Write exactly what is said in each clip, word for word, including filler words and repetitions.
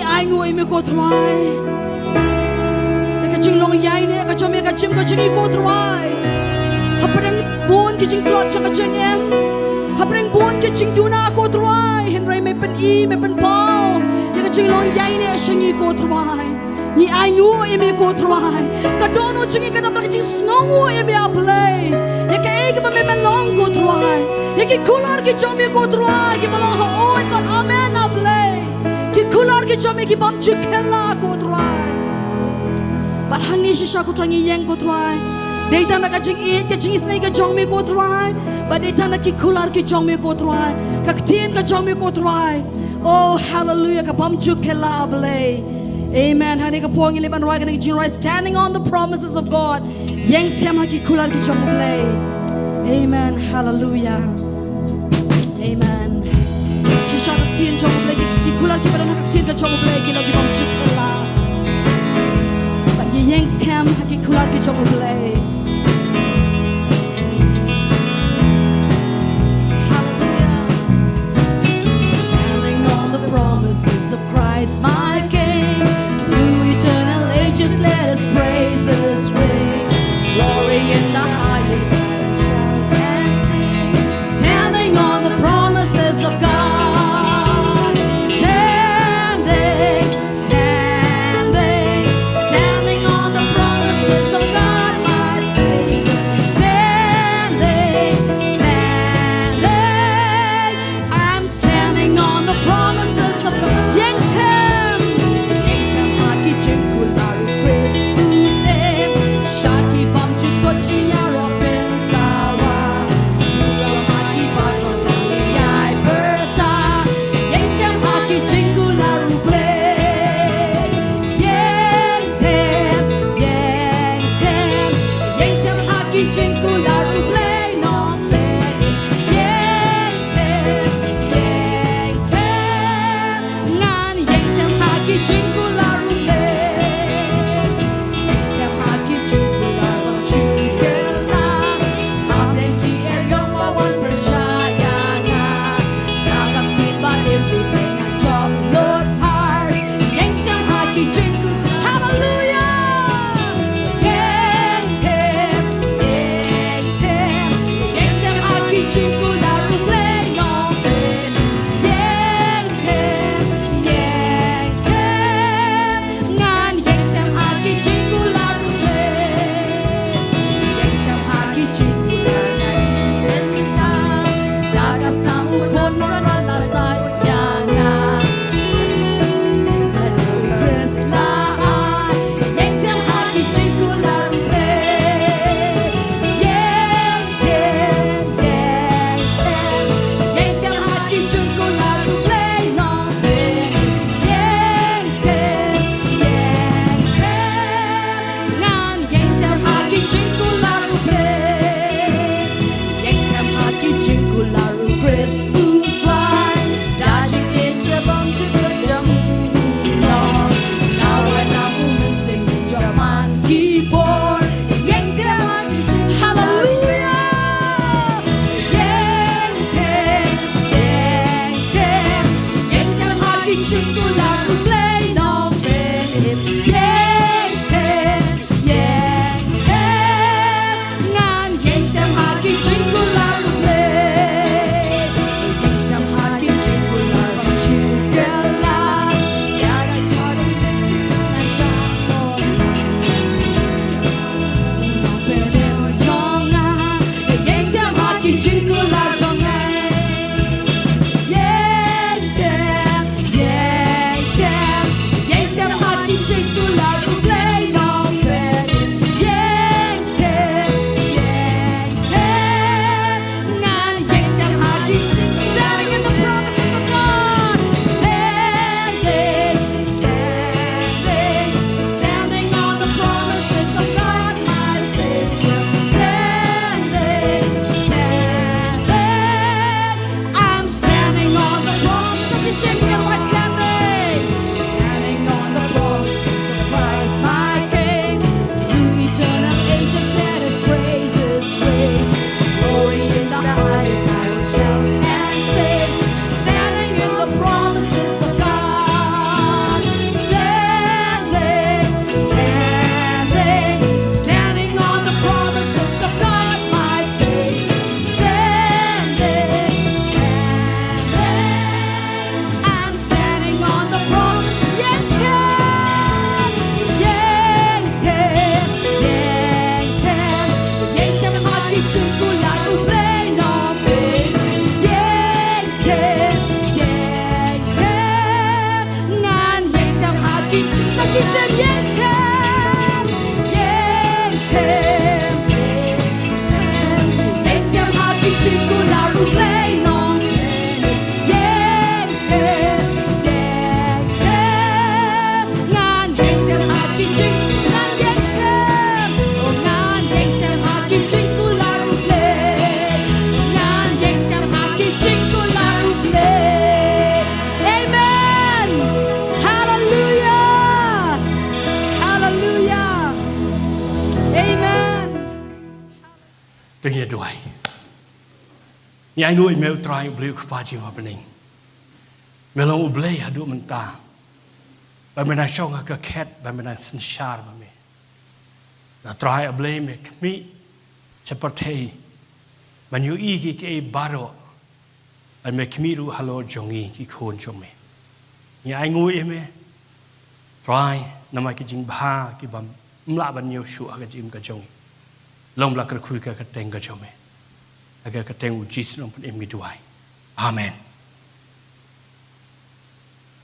Ai nguh ïa me ko Trai. Ïa ka jinglong ïaineh ka jong me ha ka jingim ka jong ngi ko Trai. Hapdeng bun ki jingtlot jong ka jingim, hapdeng bun ki jingduna ko Trai, hynrei me pyni, me pynpaw ïa ka jinglong ïaineh sha ngi ko Trai. Ngi ai nguh ïa me ko Trai. Ka dohnud jong ngi ka dap da ka jingsngewnguh ïa me A Blei. Ïa kaei kaba me long ko Trai. Ïa ki kular ki jong me ko Trai kiba long hooid bad amen A Blei. Ki kular ki jong me ki bym ju kylla ko Trai. Bad hangne shisha ko Trai ngi ïeng ko Trai. Dei tang da ka jingïeit ka jingisynei ka jong me ko Trai. Bad dei tang da ki kular ki jong me ko Trai. Ka ktien ka jong me ko Trai. Oh hallelujah, ka bym ju kylla A Blei. Amen. Hangne ka por ngi leit ban rwai kane ka jingrwai Standing on the Promises of God. Ïeng skhem ha ki kular ki jong U Blei. Amen. Hallelujah. Amen. Shisha ka ktien jong U Blei, ki, ki kular kiba don ha ka ktien ka jong U Blei ki long ki bym ju kylla. Bad ngi ïeng skhem ha ki kular ki jong U Blei. Hallelujah. Standing on the promises of Christ my King. Through eternal ages let his praises ring. Glory in the highest, let us shout and sing. Standing on the promises of God. Standing, standing, standing on the promises of God my To ngin ïa duwai. Ngi ainguh ïa me U Trai U Blei U Kpa jong ngi uba ha bneng. Me long U Blei haduh mynta. Ba me nang shong ha ka khet, ba me nang synshar bad me. Na Trai U Blei me khmih sha pyrthei ban ïohi ïa kiei kiei baroh. Bad me khmih ruh halor jong ngi ki khun jong me. Ngi ainguh ïa me Trai namar ki jingbha kiba ym lah ban ñiew shuh ha ka jingim ka jong ngi. Long ba la kyrkhu ïa ka kyrteng ka jong me. Ha ka kyrteng U Jisu Nongpynim ngi duwai. Amen.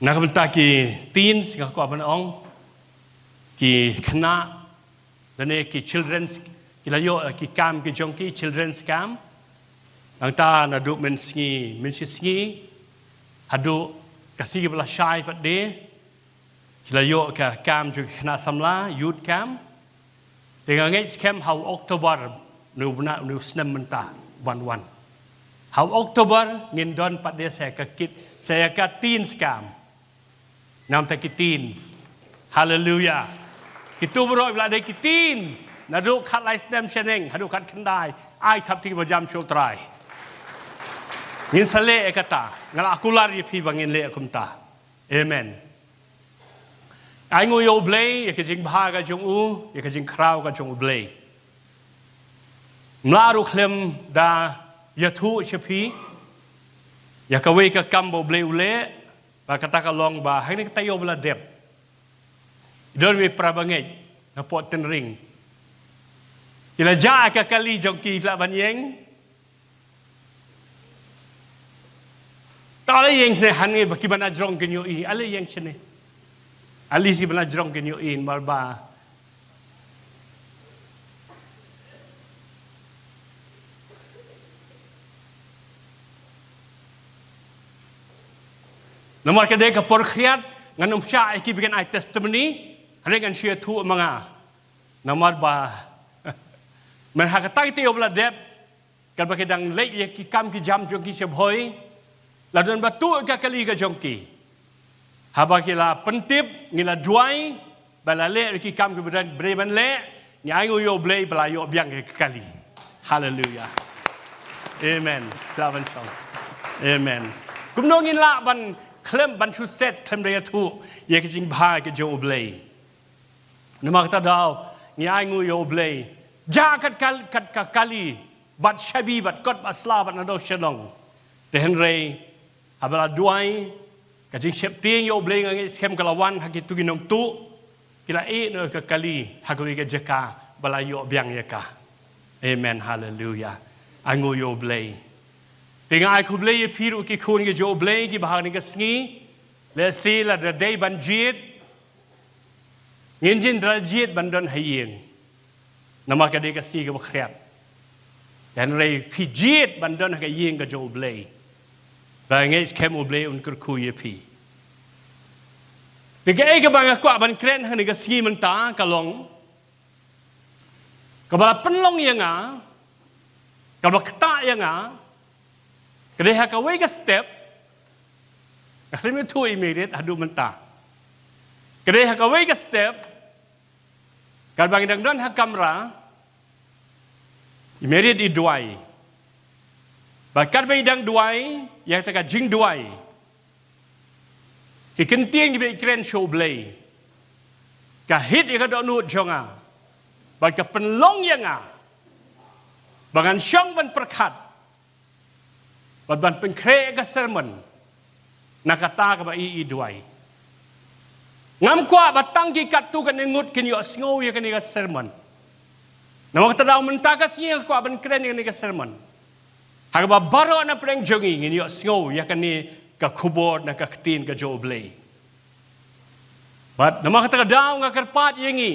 Na ka bynta ki teens nga kwah ban ong, ki khynnah lane ki children's, ki la ïoh ki kam ki jong ki, children's camp. Nangta naduh mynsngi, mynshisngi haduh ka sngi ba la shai pat de, ki la ïoh ka kam jong ki khynnah samla, youth camp. Te nga ngeit skhem ha u October, u bnai, u snem mynta ban wan. Ha u October ngin don pat de sa ïa ka kit, sa ïa ka teens camp. Namar ki teens. Haleluya. Kito baroh ba la dei ki teens, naduh khatlai snem shaneng haduh khatkhyndai, ai thap kti ba jam sha U Trai. Ngin sa leh ïa kata. Nga la kular ïa phi ba ngin leh kumta. Amen. Ainguh ïa U Blei ïa ka jingbha ka jong u, ïa ka jingkhraw ka jong U Blei. Ym lah ruh khlem da ïathuh sha phi ïa kawei ka kam ba U Blei u leh. Ba kata ka long ba hangne ka taïew ba la dep, don wei para bangeit na Port Tynring. Ki la jah ïa ka kali jong ki, lah ban ïeng. Ta ale ïeng shane, hangne ba kiba na jrong kin ïohi, ale ïeng shane. Ale shi ba na jrong kin ïohi namar ba namar ka dei ka por khriat, ngan ym shah ïa kiba kin ai testimony, hynrei ngan shu ïathuh ma nga. Namar ba mynta ha kata ka taïew ba la dep, katba ki dang leit ïa ki kam ki jam jong ki sha Bhoi, la don ba tuh ïa ka kali ka jong ki. Haba ki la pyntip, ngi la duwai ba la leh ïa ki kam kiba dang dei ban leh. Ngi ainguh ïa U Blei ba la ïoh biang ïa ka kali. Haleluya. Amen. Lah ban shong. Amen. Kumno ngin lah ban khlem ban shu set khlem da ïathuh ïa ka jingbha ka jong U Blei? Namar kata daw ngi ainguh ïa U Blei. Jah kat ka, kat ka kali bad shabi bad kot bad sla bad naduh shnong. Te hynrei haba la duwai, ka jingsheptieng ïa U Blei nga ngeit skhem ka la wan ha kito ki nongtuh. Ki la ïeh noh ïa ka kali ha kawei ka jaka ba la ïoh biang ïa ka. Amen, haleluya. Ainguh ïa U Blei. Te nga ai khublei ïa phi ruh ki khun ki jong U Blei kiba ha kane ka sngi, lehse lada dei ban jied, ngin jin da jied ban don ha ïing. Namar ka dei ka sngi kaba khriat. Hynrei phi jied ban don ha ka ïing ka jong U Blei. Ba ngeit skhem U Blei un kyrkhu ïa phi. Te kaei kaba nga kwah ban kren ha kane ka sngi mynta ka long, kaba la pynlong ïa nga, kaba la ktah ïa nga, ka dei ha kawei ka step, nga khlem ïathuh ïa i Merit haduh mynta. Ka dei ha kawei ka step, katba ngi dang don ha kamra, i Merit i duwai. Bad katba i dang duwai, ïa kata ka jingduwai, ki kyntien kiba i kren sha U Blei, ka hit ïa ka dohnud jong nga. Bad ka pynlong ïa nga ba ngan shong ban pyrkhat bad ban pynkhreh ïa ka sermon na kata kaba i, i duwai. Ngam kwah ba tang ki katto katne ngut kin ïohsngew ïa kane ka sermon. Namar kata daw mynta ka sngi nga kwah ban kren ïa kane ka sermon. Ha kaba baroh na pdeng jong ngi ngin ïohsngew ïa kane ka khubor na ka ktien ka jong U Blei. Bad namar kata ka daw nga kyrpad ïa ngi,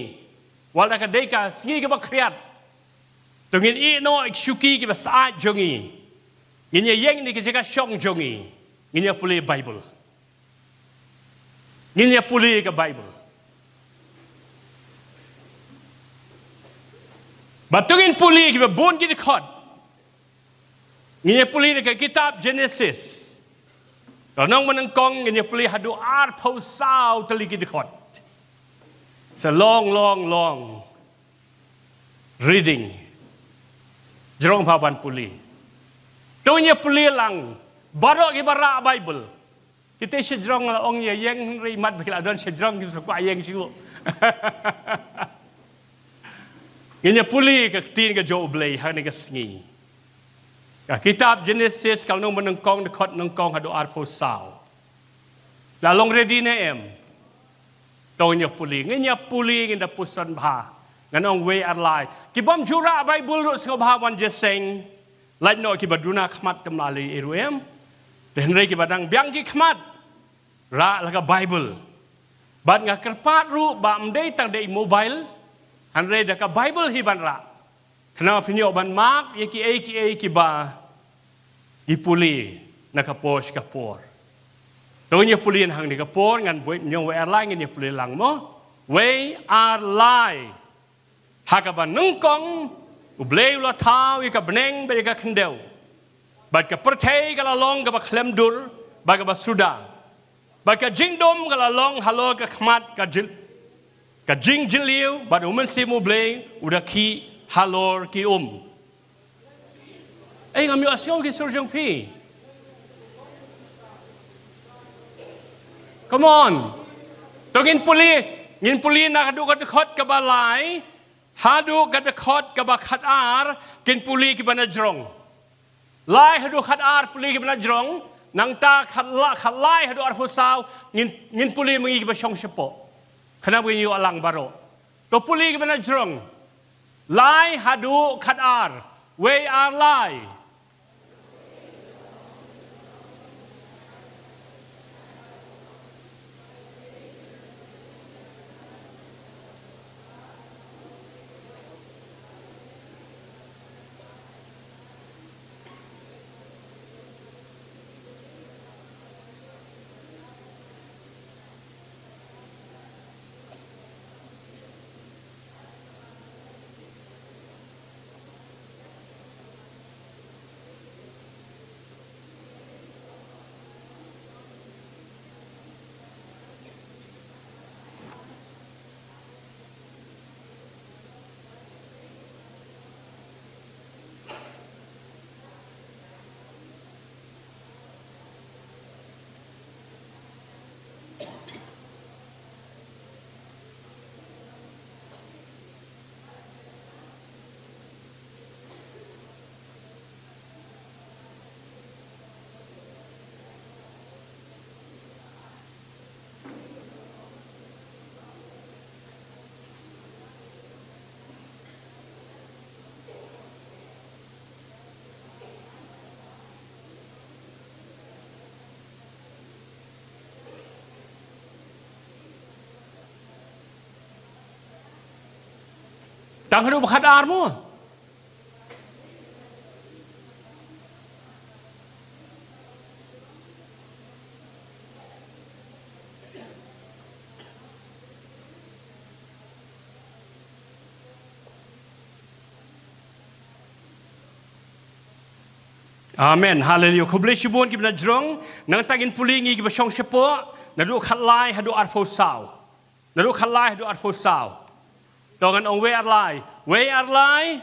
wat la ka dei ka sngi kaba khriat, to ngin ïeh noh ïa ki shuki kiba syaid jong ngi. Ngin ïa ïeng na ka jaka shong jong ngi. Ngin ïa pule Baibl. Ngin ïa pule ka Baibl. Bad to ngin pule kiba bun ki dkhot. Ngin ïa pule na ka kitab Jenesis. Lynnong ba nyngkong ngin ïa pule haduh arphew saw tylli ki dkhot. It's a long, long, long reading. Jrong bha ban pule. To ngin ïa pule lang baroh kiba rah Baibl. Kita sha jrong la ong ïa ïeng, hynrei mat ba ki la don sha jrong ki sa kwah ïeng shuh. Ngin ïa pule ka ktien ka jong U Blei ha kane ka sngi. Ka kitab Jenesis ka lynnong ba nyngkong, dkhot nyngkong haduh arphew saw. La long ready ne em? To ngin ïa pule, ngin ïa pule, ngin da puson bha. Ngan ong wei ar lai. Ki bym ju rah Baibl ruh sngewbha wan jingïaseng. Lait noh kiba duna khmat te ym lah leh ei ruh em. Te hynrei kiba dang biang ki khmat, rah la ka Baibl. Bad nga kyrpad ruh ba ym dei tang da i mobile, hynrei da ka Baibl hi ban rah. Khnang phin ïoh ban map ïa kiei kiei kiba ngi pule na ka por sha ka por. To ngin ïa pule hangne ka por, ngan buh ñiong wei ar lai, ngin ïa pule lang mo. Wei ar lai. Ha kaba nyngkong, U Blei u la thaw ïa ka bneng bad ïa ka khyndew. Bad ka pyrthei ka la long kaba khlem dur bad kaba suda. Bad ka jingdum ka la long halor ka khmat ka jing, ka jingjylliew, bad U Mynsiem U Blei u da khih halor ki um. Ei, ngam ïoh sngew ki sur jong phi. Come on. To ngin pule, ngin pule na haduh ka dkhot kaba lai haduh ka dkhot kaba khatar, ngin pule kiba na jrong. Lai haduh khatar pule kiba na jrong, nangta khat la-, khatlai haduh arphew saw, ngin, ngin pule ma ngi kiba shong shapoh. Khnang ba ngin ïoh lang baroh. To pule kiba na jrong. Lai haduh khatar. Wei ar lai. Tang haduh ba khatar mo. Amen. Haleluya. Khublei shibun kiba na jrong. Nangta ngin pule ngi kiba shong shapoh. Naduh khatlai haduh arphew saw. Naduh khatlai haduh arphew saw. To ngan ong wei ar lai. Wei ar lai.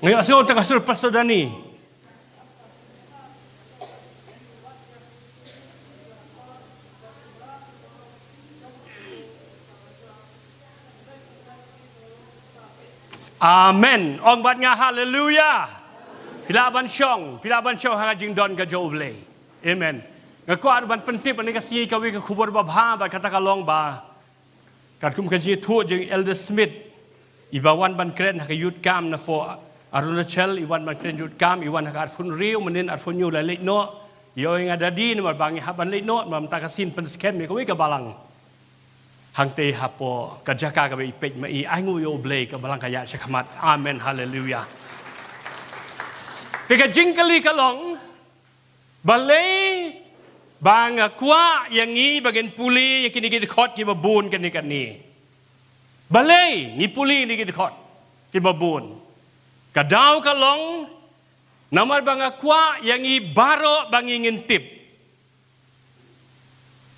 Nga ïohsngew tang ka sur Pastor Dani. Amen. Ong bad nga haleluya. Phi lah ban shong, phi lah ban shong ha ka jingdon ka jong U Blei. Amen. Nga kwah ban pyntip ha kane ka sngi kawei ka khubor babha bad kata ka long ba katkum ka jingïathuh jong Elder Smith, iba wan ban kren ha ka youth camp na poh Arunachal, i wan ban kren youth camp, i wan ha ka arphew hynriew mynnin arphew hynñiew la leit noh. Ïoh ïa nga da dei namar ba ngi hap ban leit noh namar mynta ka sien pynskhem ïa kawei ka balang. Hangtei hapoh ka jaka kaba i peit ma i, ai nguh ïa U Blei, ka balang ka ïaid shakhmat. Amen, haleluya. Te ka jingkylli ka long, balei ba nga kwah ïa ngi ba ngin pule ïa kine ki dkhot kiba bun kane kane? Balei ngi pule ïa kine ki dkhot kiba bun? Ka daw ka long, namar ba nga kwah ïa ngi baroh ba ngi ngin tip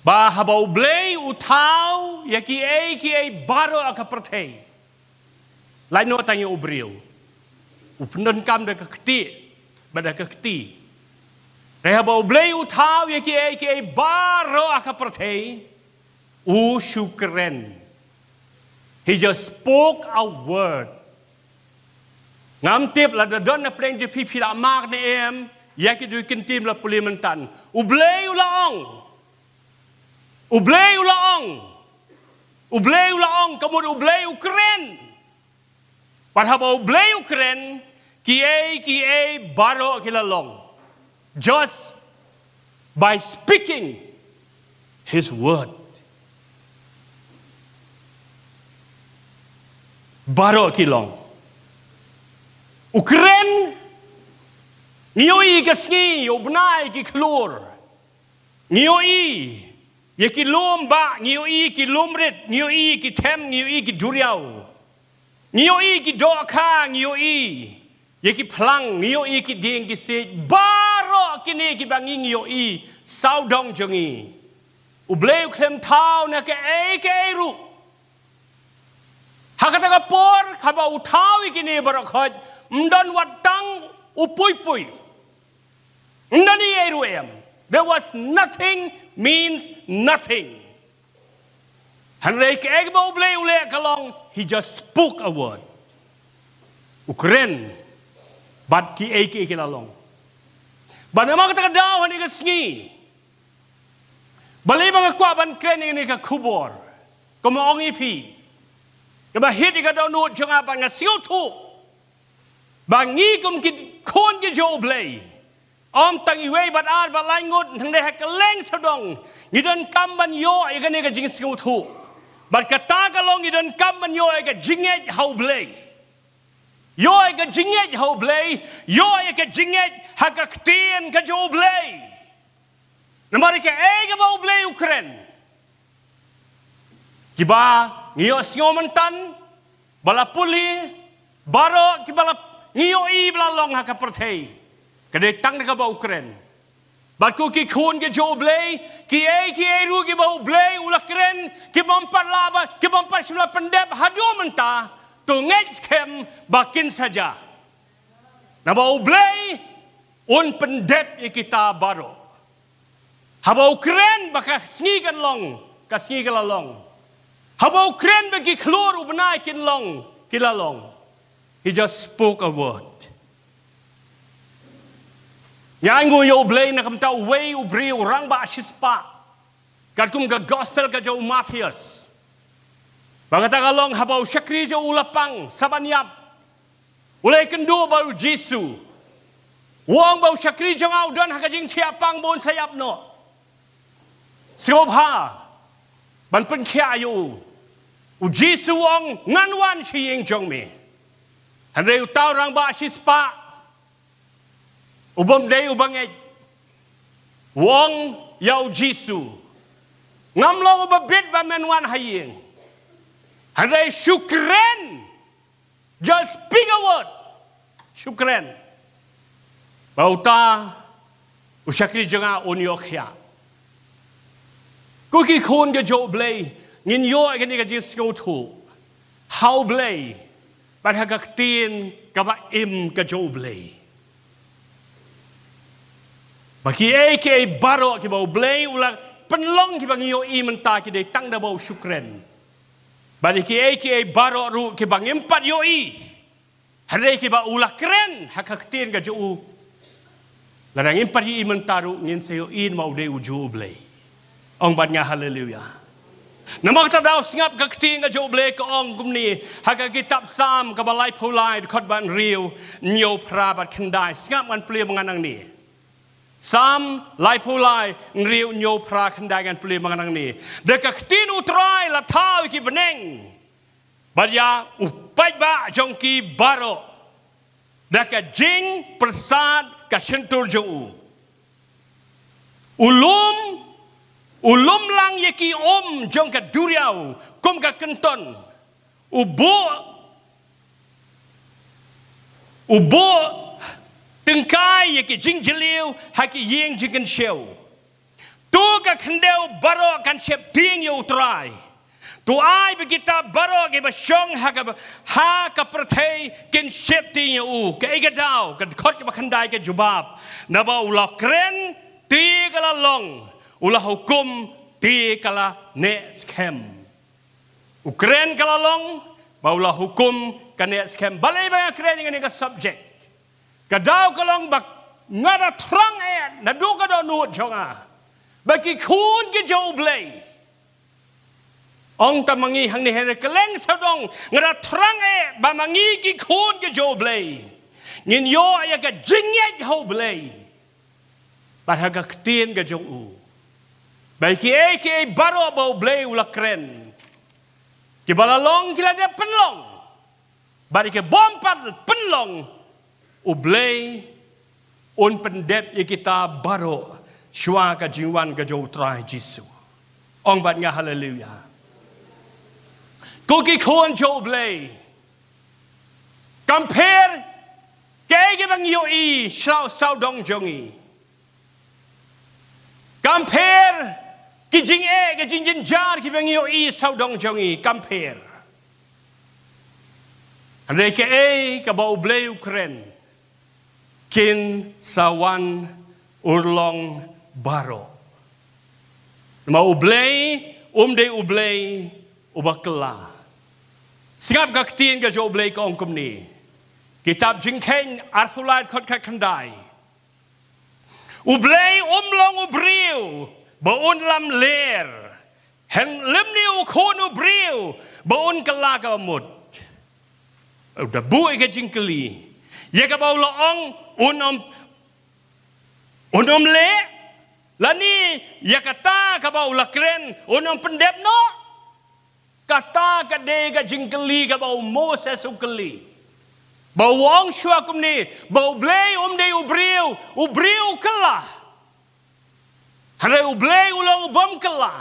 ba haba U Blei u thaw ïa kiei kiei baroh ha ka pyrthei, lait noh tang ïa u briew, u pyndonkam da ka kti, bad da ka kti. Te haba U Blei u thaw ïa kiei kiei baroh ha ka pyrthei, u shu kren. He just spoke a word. Ngam tip lada don na pdeng jong phi, phi la mad ne em ïa ki dkhot ktien ba la pule mynta. U Blei u la ong. U Blei u la ong. U Blei u la ong, ka mut U Blei u kren. Bad haba U Blei u kren, kiei kiei baroh ki la long. Just by speaking his word, baroh ki long. U kren, ngi ïohi ka sngi, ïa u bnai, ki khlur. Ngi ïohi ïa ki lum bah, ngi ïohi ïa ki lum rit, ngi ïohi ïa ki them, ngi ïohi ïa ki duriaw. Ngi ïohi ïa ki dohkha, ngi ïohi ïa ki phlang, ngi ïohi ïa ki dieng ki siej. Baroh kine kiba ngi, ngi ïohi sawdong jong ngi. U Blei u khlem thaw na kaei kaei ruh. Ha kata ka por, haba u thaw ïa kine baroh khoit, ym don wat tang u puipui. Ym don ei ei ruh em. There was nothing means nothing. Hynrei kaei kaba U Blei u leh ka long, he just spoke a word. U kren, bad kiei kiei ki la long. Bad namar kata ka daw ha kane ka sngi, balei ba nga kwah ban kren ïa kane ka khubor, kumba ong ïa phi, kaba hit ïa ka dohnud jong nga, bad nga sngewthuh ba ngi kum ki khun ki jong U Blei, ym tang iwei bad ar bad lai ngut, hynrei ha kylleng sawdong ngi donkam ban ïoh ïa kane ka jingsngewthuh. Bad kata ka long, ngi donkam ban ïoh ïa ka jingngeit ha U Blei. Ïoh ïa ka jingngeit ha U Blei, ïoh ïa ka jingngeit ha ka ktien ka jong U Blei. Namar ïa kaei kaba U Blei u kren, kiba ngi ïohsngew mynta, ba la pule, baroh kiba la, ngi ïohi ba la long ha ka pyrthei, ka dei tang da kaba u kren. Bad ko ki khun ki jong U Blei, kiei kiei ruh kiba U Blei u la kren, kibym pat lah ba, kibym pat shym la pyndep haduh mynta, to ngeit skhem ba kin sa jia. Naba U Blei un pyndep ïa kita baroh. Haba u kren ba ka sngi kan long, ka sngi ka la long. Haba u kren ba ki khlur u bnai kin long, ki la long. He just spoke a word. Ngi ainguh ïa U Blei na ka bynta uwei u briew, u rangbah shispah. Katkum ka gospel ka jong u Mathaios, ba kata ka long, haba u shakri jong u la pang sa ban ïap, u la ïakynduh bad U Jisu. U ong ba u shakri jong nga u don ha ka jingthiah pang, ba un sa ïap noh. Sngewbha ban pynkhiah ïa u. U Jisu u ong, ngan wan sha ïing jong me. Hynrei uta u rangbah shispah, u bym dei u bangeit, u ong ïa U Jisu, ngam long uba bit ba men wan ha ïing. Hynrei shu kren, just speak a word, shu kren, ba uta u shakri jong nga un ïoh khiah. Ko ki khun ki jong U Blei, ngin ïoh ïa kane ka jingsngewthuh ha U Blei. bad ha ka ktien kaba im ka jong U Blei. Ba kiei kiei baroh kiba U Blei u la pynlong kiba ngi ïohi mynta ki dei tang da ba u shu kren. Bad kiei kiei baroh ruh kiba ngim pat ïohi, hynrei kiba u la kren ha ka ktien ka jong u, lada ngim pat ïohi mynta ruh ngin sa ïohi namar u dei u jong U Blei. Ong bad nga haleluya. Namar kata daw sngap ka ktien ka jong U Blei ka ong kumne ha ka kitab Salm kaba laiphew lai, dkhot ba hynriew, hynñiew, phra bad khyndai. Sngap, ngan pule ma nga nangne. Salm laiphew lai, hynriew, hynñiew, phra, khyndai, ngan pule ma nga nangne. Da ka ktien U Trai la thaw ïa ki bneng, bad ïa u paidbah jong ki baroh da ka jingpyrsad ka shyntur jong u. U lum, u lum lang ïa ki um jong ka duriaw kum ka kynton. U buh, u buh tyngkai ïa ki jingjylliew ha ki ïing jingkynshew. To ka khyndew baroh kan sheptieng ïa U Trai. To ai ba kita baroh kiba shong ha ka, ha ka pyrthei kin sheptieng ïa u. Kaei ka daw? Ka dkhot kaba khyndai ka jubab. Naba u la kren, te ka la long. U la hukum, te ka la neh skhem. U kren, ka la long, bad u la hukum, ka neh skhem. Balei ba nga kren ïa kane ka subject? Ka daw ka long ba nga da thrang eh naduh ka dohnud jong nga ba ki khun ki jong U Blei, ong tang ma ngi hangne ha kylleng sawdong, nga da thrang eh ba ma ngi ki khun ki jong U Blei ngin ïoh ïa ka jingngeit ha U Blei bad ha ka ktien ka jong u. Ba kiei kiei baroh ba U Blei u la kren, kiba la long ki la dep pynlong, bad ki bym pat pynlong, U Blei un pyndep ïa kita baroh shuwa ka jingwan ka jong U Trai Jisu. Ong bad nga haleluya. Ko ki khun jong U Blei, kam pher kaei kaba ngi ïohi sha sawdong jong ngi. Kam pher ki jingeh, ki jingjynjar kiba ngi ïohi sawdong jong ngi, kam pher. Hynrei kaei kaba U Blei u kren, kin sa wan urlong baroh. Namar U Blei um dei U Blei uba kylla. Sngap ka ktien ka jong U Blei ka ong kumne. Kitab Jingkheiñ arphew lai, dkhot khatkhyndai. U Blei um long u briew ba un lamler, hynrei lymne u khun u briew ba un kylla kaba mut. U da buh ïa ka jingkylli, ïa kaba u la ong un ym, un ym leh, lane ïa kata kaba u la kren un ym pyndep noh. Kata ka dei ka jingkylli kaba u Moses u kylli. Ba u ong shuwa kumne, ba U Blei um dei u briew, u briew u kylla. Hynrei U Blei u long u bym kylla.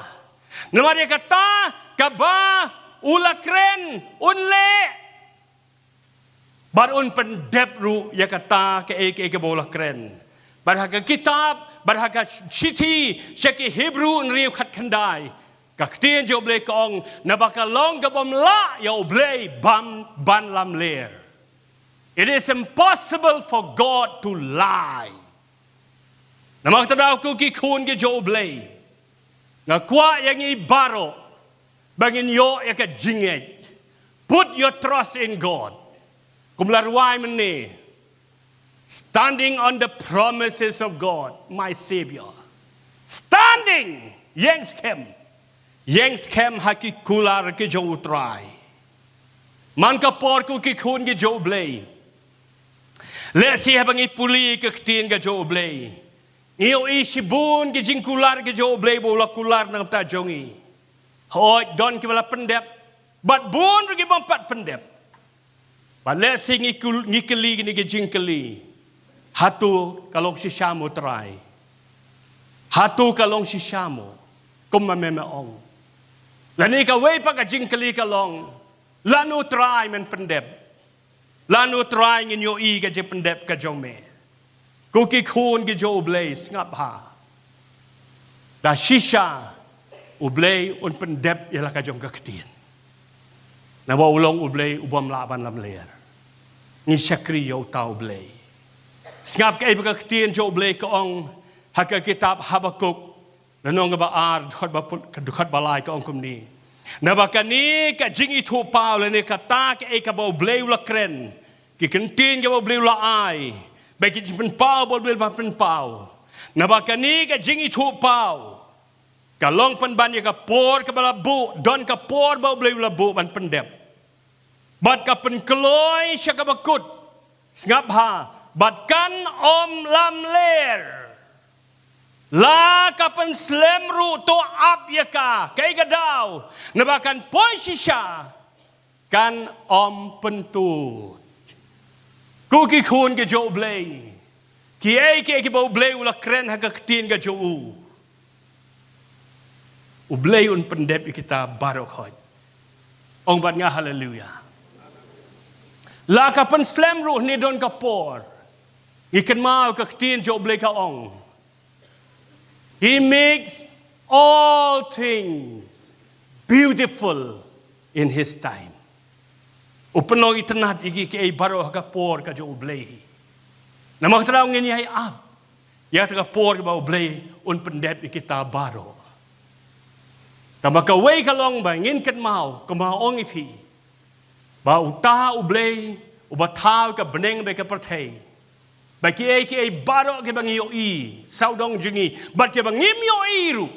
Namar ïa kata kaba u la kren un leh. Bad un pyndep ruh ïa kata kaei kaei kaba u la kren. Bad ha ka kitab, bad ha ka shithi sha ki Hebru hynriew, khatkhyndai, ka ktien jong U Blei ka ong, naba ka long ka bym lah ïa U Blei ban, ban lamler. It is impossible for God to lie. Namar kata daw ko ki khun ki jong U Blei, nga kwah ïa ngi baroh ba ngin ïoh ïa ka jingngeit. Put your trust in God. Kum la rwai mynne, standing on the promises of God, my Savior. Standing, ïeng skhem. Ïeng skhem ha ki kular ki jong U Trai. Man ka por ko ki khun ki jong U Blei, lehse haba ngi pule ka ktien ka jong U Blei, ngi ïohi shibun ki jingkular ki jong U Blei ba u la kular na ka bynta jong ngi. Hooid, don kiba la pyndep, bad bun ruh ki bym pat pyndep. Bad lehse ngi kul-, ngi kylli kine ki jingkylli. Hato ka long shisha mo Trai? Hato ka long shisha mo? Kumba me me ong. Lane kawei pat ka jingkylli ka long, lano Trai men pyndep? Lano Trai ngin ïohi ka jingpyndep ka jong me? Ko ki khun ki jong U Blei, sngap bha. Da shisha U Blei un pyndep ïa la ka jong ka ktien. Naba u long U Blei u bym lah ban lamler. Ngi shakri ïa uta U Blei. Sngap kaei ba ka ktien jong U Blei ka ong ha ka kitab Habakuk, lynnong ba ar, dkhot ba pun-, dkhot ba lai, ka ong kumne: Naba kane ka jingithuhpaw, lane kata kaei kaba U Blei u la kren, ki kyntien kaba U Blei u la ai, bad ki jingpynpaw ba U Blei u la pynpaw, naba kane ka jingithuhpaw ka long pynban ïa ka por kaba la buh, don ka por ba U Blei u la buh ban pyndep. Bad ka pynkloi sha kaba kut, sngap bha, bad kan ym lamler. La ka pynslem ruh, to ap ïa ka, kaei ka daw, naba kan poi shisha, kan ym pyntud. Ko ki khun ki jong U Blei, kiei kiei kiba U Blei u la kren ha ka ktien ka jong u, U Blei un pyndep ïa kita baroh khoit. Ong bad nga haleluya. La ka pynslem ruh, ne don ka por. Ngi kynmaw ka ktien jong U Blei ka ong, He makes all things beautiful in His time. U pynlong itynnad ïa ki, kiei baroh ha ka por ka jong U Blei. Namar kata daw ngin ïai ap ïa kata ka por kaba U Blei un pyndep ïa kita baroh. Tangba kawei ka long ba ngin kynmaw, kumba ong ïa phi, ba uta U Blei uba thaw ka bneng bad ka pyrthei, bad kiei kiei baroh kiba ngi ïohi sawdong jong ngi bad kiba ngim ïohi ruh,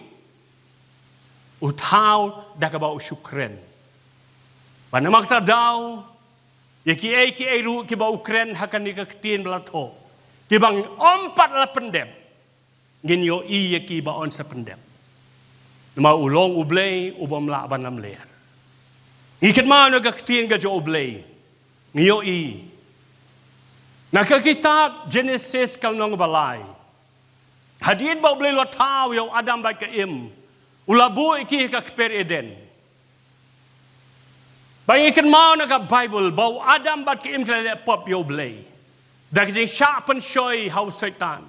u thaw da kaba u shu kren. Bad namar kata daw, ïa kiei kiei ruh kiba u kren ha kane ka ktien ba la thoh, kiba ym pat la pyndep, ngin ïohi ïa ki ba yn sa pyndep. Namar u long U Blei u bym lah ban lamler. Ngi kynmaw na ka ktien ka jong U Blei, ngi ïohi na ka kitab Jenesis ka lynnong ba lai, hadien ba U Blei u la thaw ïa u Adam bad ka Im, u la buh ïa ki ha ka kper Eden. Ba ngi kynmaw na ka Baibl ba u Adam bad ka Im ki la leh pop ïa U Blei da ka jingshah pynshoi ha u Soitan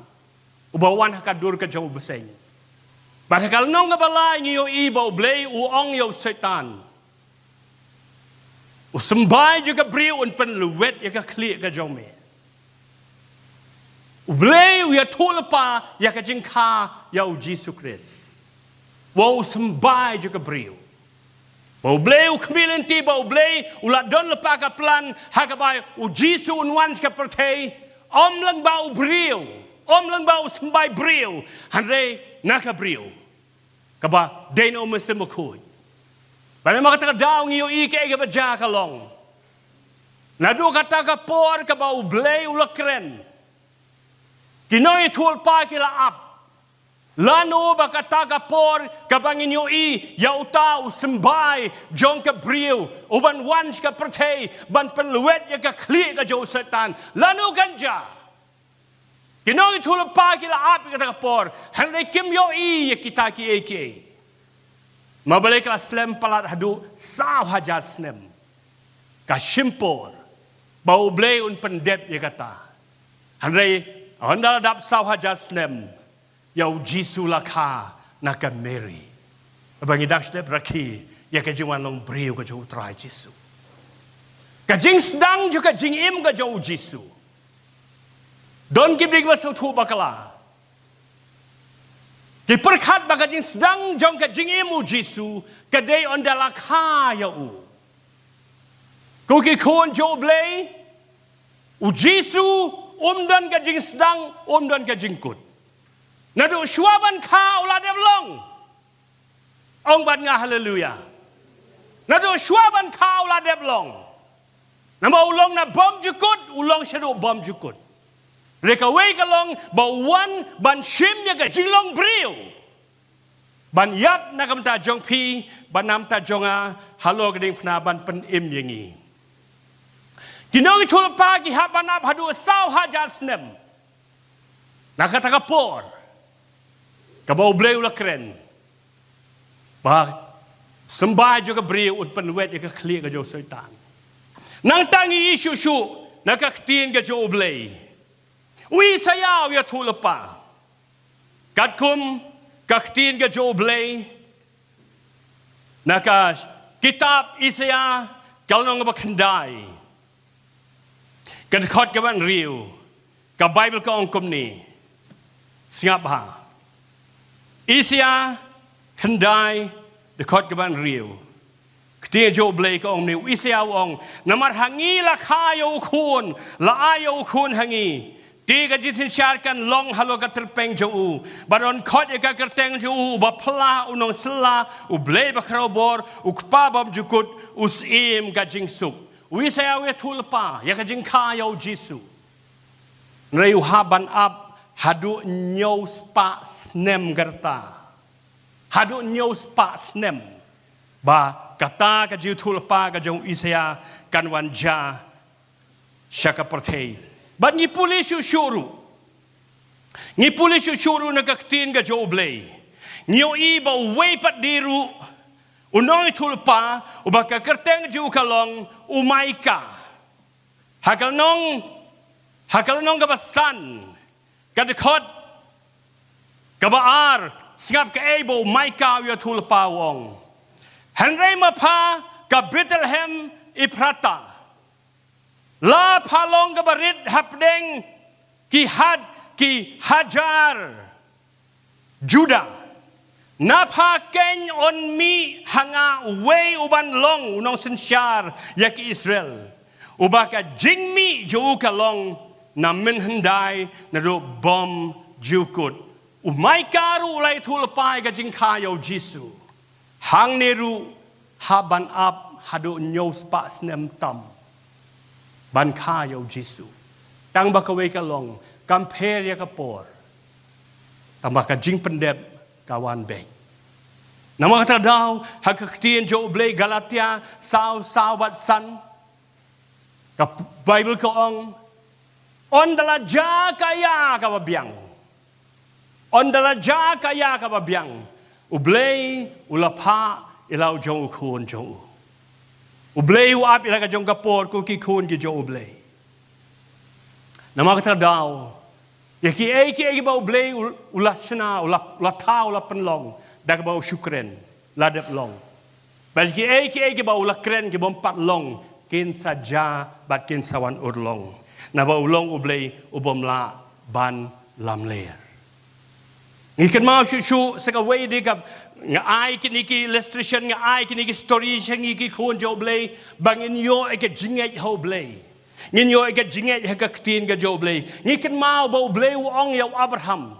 uba wan ha ka dur ka jong u bseiñ. Bad ha ka lynnong kaba lai ngi ïohi ba U Blei u ong ïa u Soitan, u symbai jong ka briew un pynlwet ïa ka khlieh ka jong me. U Blei u ïathuhlypa ïa ka jingkha ïa u Jisu Khrist. Ba u symbai jong ka briew, ba U Blei u khmih lynti, ba U Blei u la don lypa ka plan ha kaba u Jisu un wan sha ka pyrthei, ym lyngba u briew, ym lyngba u symbai briew, hynrei na ka briew kaba dei na u Mynsiem Bakhuid. Bad namar kata ka daw ngi ïohi kaei kaba jia ka long, naduh kata ka por kaba U Blei u la kren, ki nongïathuhlypa ki la ap. Lano ba kata ka por kaba ngin ïohi ïa uta u symbai jong ka briew uban wan sha ka pyrthei ban pynlwet ïa ka khlieh ka jong u Soitan, lano kan jia? Ki nongïathuhlypa ki la ap ïa kata ka por, hynrei kim ïohi ïa kita kiei kiei. Namar balei? Ka la slem palat haduh saw hajar snem. Ka shim por ba U Blei un pyndep ïa kata. Hynrei ynda la dap saw hajar snem, ïa u Jisu la kha na ka Mary. Ba ngi dang shu dep rakhe ïa ka jingwan long briew ka jong u Trai Jisu. Ka jingsdang jong ka jingim ka jong u Jisu. Don ki bynta ba sngewthuh bakla. Ki pyrkhat ba ka jingsdang jong ka jingim u Jisu ka dei ynda la kha ïa u. Ko ki khun jong U Blei, u Jisu um don ka jingsdang, um don ka jingkut. Naduh shuwa ban kha u la dep long. Ong bad nga haleluya. Naduh shuwa ban kha u la dep long. Namar u long na bymjukut, u long shaduh bymjukut. Hynrei kawei ka long ba u wan ban shim ïa ka jinglong briew, ban ïap na ka bynta jong phi bad na ka bynta jong nga halor ka diengphna ban pynim ïa ngi. Ki nongïathuhlypa ki hap ban ap haduh saw hajar snem na kata ka por kaba U Blei u la kren ba u symbai jong ka briew un pynlwet ïa ka khlieh ka jong u Soitan. Nangta ngi ïohi shuh shuh na ka ktien ka jong U Blei, u Isaïah u ïathuhlypa. Katkum ka ktien ka jong U Blei, na ka kitab Isaïah ka lynnong ba khyndai, Ka dkhot kaba hynriew, ka Baibl ka ong kumne. Sngap ha. Isaïah khyndai, dkhot kaba hynriew. Ka ktien jong U Blei ka ong kumne, u Isaïah u ong, namar ha ngi la kha ïa u khun, la ai ïa u khun ha ngi. Te ka jingsynshar kan long halor ka tyrpeng jong u. Bad yn khot ïa ka kyrteng jong u, u ba phylla, u nongsylla, U Blei ba khraw bor, u Kpa bymjukut, u Syiem ka jingsuk. U Isaïah u ïathuhlypa ïa ka jingkha ïa u Jisu. Hynrei u hap ban ap haduh hynñiew spah snem ka rta. Haduh hynñiew spah snem. Ba kata ka jingïathuhlypa ka jong u Isaïah kan wan jia sha ka pyrthei. Bad ngi pule shuh shuh ruh. Ngi pule shuh shuh ruh na ka ktien ka jong U Blei. Ngi ïohi ba uwei pat de ruh u nongïathuhlypa, uba ka kyrteng jong u ka long u Maikah. Ha ka lynnong, ha ka lynnong kaba san, ka dkhot kaba ar, sngap kaei ba u Maikah u ïathuhlypa, u ong. Hynrei ma pha, ka Bethlehem Ephrata, la pha long kaba rit hapdeng ki had, ki hajar Judah. Na pha keiñ yn mih ha nga uwei uban long u nongsynshar ïa ki Israel, uba ka jingmih jong u ka long na mynhyndai naduh bymjukut. U Maikah ruh u la ïathuhlypa ïa ka jingkha ïa u Jisu. Hangne ruh hap ban ap haduh hynñiew spah snem tam ban kha ïa u Jisu. Tang ba kawei ka long, kam pher ïa ka por. Tang ba ka jingpyndep ka wan beit. Namar kata ka daw, ha ka ktien jong U Blei, Galatia saw, saw bad san, ka Baibl ka ong, ynda la jia ka ïa kaba biang. Ynda la jia ka ïa kaba biang, U Blei u la phah ïa la u jong u Khun jong u. U Blei u ap ïa la ka jong ka por, ko ki khun ki jong U Blei. Namar kata ka daw, ïa kiei kiei kiba U Blei u, u la shna, u la, u la thaw, u la pynlong da kaba u shu kren, la dep long. Bad kiei kiei kiba u la kren ki bym pat long, kin sa jia bad kin sa wan urlong. Naba u long U Blei u bym lah ban lamler. Ngi kynmaw shuh shuh, sa kawei de ka, nga ai kine ki illustration, nga ai kine ki story sha ngi ki khun jong U Blei, ba ngin ïoh ïa ka jingngeit ha U Blei. Ngin ïoh ïa ka jingngeit ha ka ktien ka jong U Blei. Ngi kynmaw ba U Blei u ong ïa u Abraham,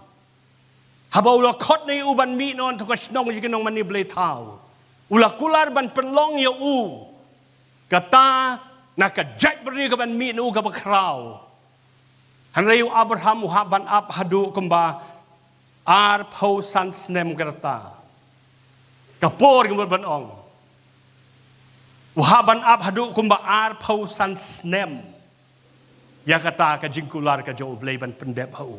haba u la khot na u ban mih noh na ka shnong jong ki nongmane blei thaw, u la kular ban pynlong ïa u kata na ka jaitbynriew kaban mih na u kaba khraw. Hynrei u Abraham u hap ban ap haduh kumba arphew san snem ka rta. Ka por ka mut ban ong, u hap ban ap haduh kumba arphew san snem ïa kata ka jingkular ka jong U Blei ban pyndep ha u.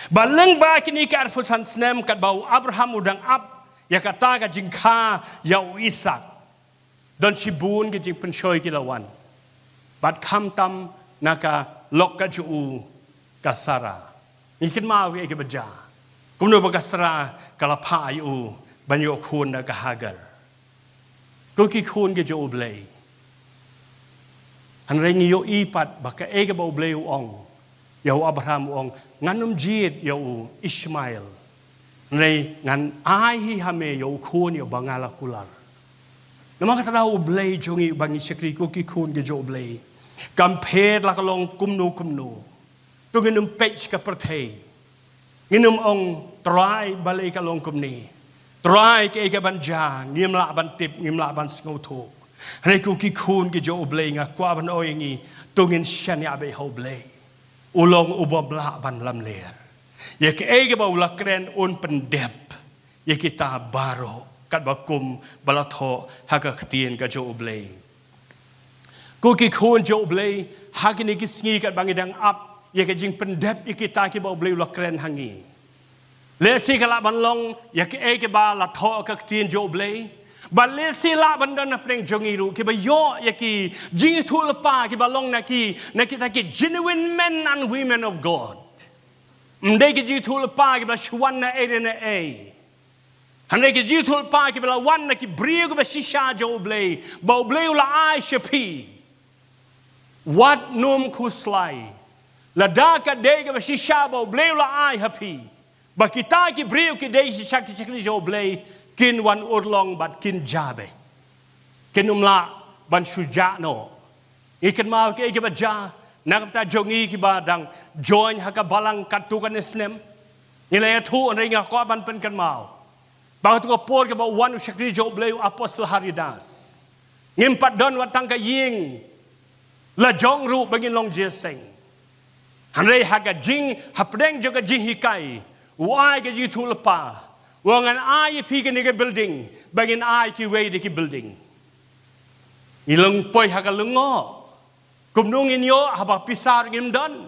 Ba lyngba kine ki arphew san snem katba u Abraham u dang ap ïa kata ka jingkha ïa u Isaak, don shibun ki jingpynshoi ki la wan. Bad khamtam na ka lok ka jong u, ka Sara. Ngi kynmaw ïa kiba jia, kumno ba ka Sara ka la phah ïa u ban ïoh khun da ka Hagar. Ko ki khun ki jong U Blei. Hynrei ngi ïohi pat ba kaei kaba U Blei u ong ïa u Abraham, u ong, ngan ym jied ïa u Ishmael. Hynrei ngan ai hi ha me ïa u khun ïa uba nga la kular. Namar kata ka daw U Blei jong ngi uba ngi shakri, ko ki khun ki jong U Blei, kam pher la ka long kumno kumno. To ngin ym peit sha ka pyrthei. Ngin ym ong, Trai, balei ka long kumne? Trai, kaei kaban jia? Ngim lah ban tip, ngim lah ban sngewthuh. Hynrei ko ki khun ki jong U Blei, nga kwah ban ong ïa ngi, to ngin shaniah beit ha U Blei. U long u bym lah ban lamler. Ïa kaei kaba u la kren un pyndep ïa kita baroh katba kum ba la thoh ha ka ktien ka jong U Blei. Ko ki khun jong U Blei, ha kine ki sngi katba ngi dang ap ïa ka jingpyndep ïa kita kiba U Blei u la kren ha ngi, lehse ka lah ban long ïa kaei kaba la thoh ha ka ktien jong U Blei. Bad lehse lah ban don hapdeng jong ngi ruh kiba ïoh ïa ki jingïathuhlypa kiba long na ki, na kita ki genuine men and women of God. Ym dei ki jingïathuhlypa kiba la shu wan na ei re na ei. Hynrei ki jingïathuhlypa kiba la wan na ki briew kiba shisha jong U Blei, ba U Blei u la ai sha phi. Wat nym khuslai. Lada ka dei kaba shisha ba U Blei u la ai ha phi, ba kita ki briew ki dei shisha ki shakri jong U Blei, kin wan urlong bad kin jia beit. Kin ym lah ban shu jah noh. Ngi kynmaw kiei kiba jia na ka bynta jong ngi kiba dang join ha ka balang katto katne snem. Ngi la ïathuh, hynrei nga kwah ban pynkynmaw ba ha kato ka por kaba wan u shakri jong U Blei, u Apostol Haridas, ngim pat don wat tang ka ïing lajong ruh ba ngin long jingïaseng. Hynrei ha ka jinghapdeng jong ka jinghikai, u ai ka jingïathuhlypa, u ong, ngan ai ïa phi kane ka building ba ngin ai kiwei de ki building. Ngi long poi ha ka lyngngoh. Kumno ngin ïoh haba pisa ruh ngim don?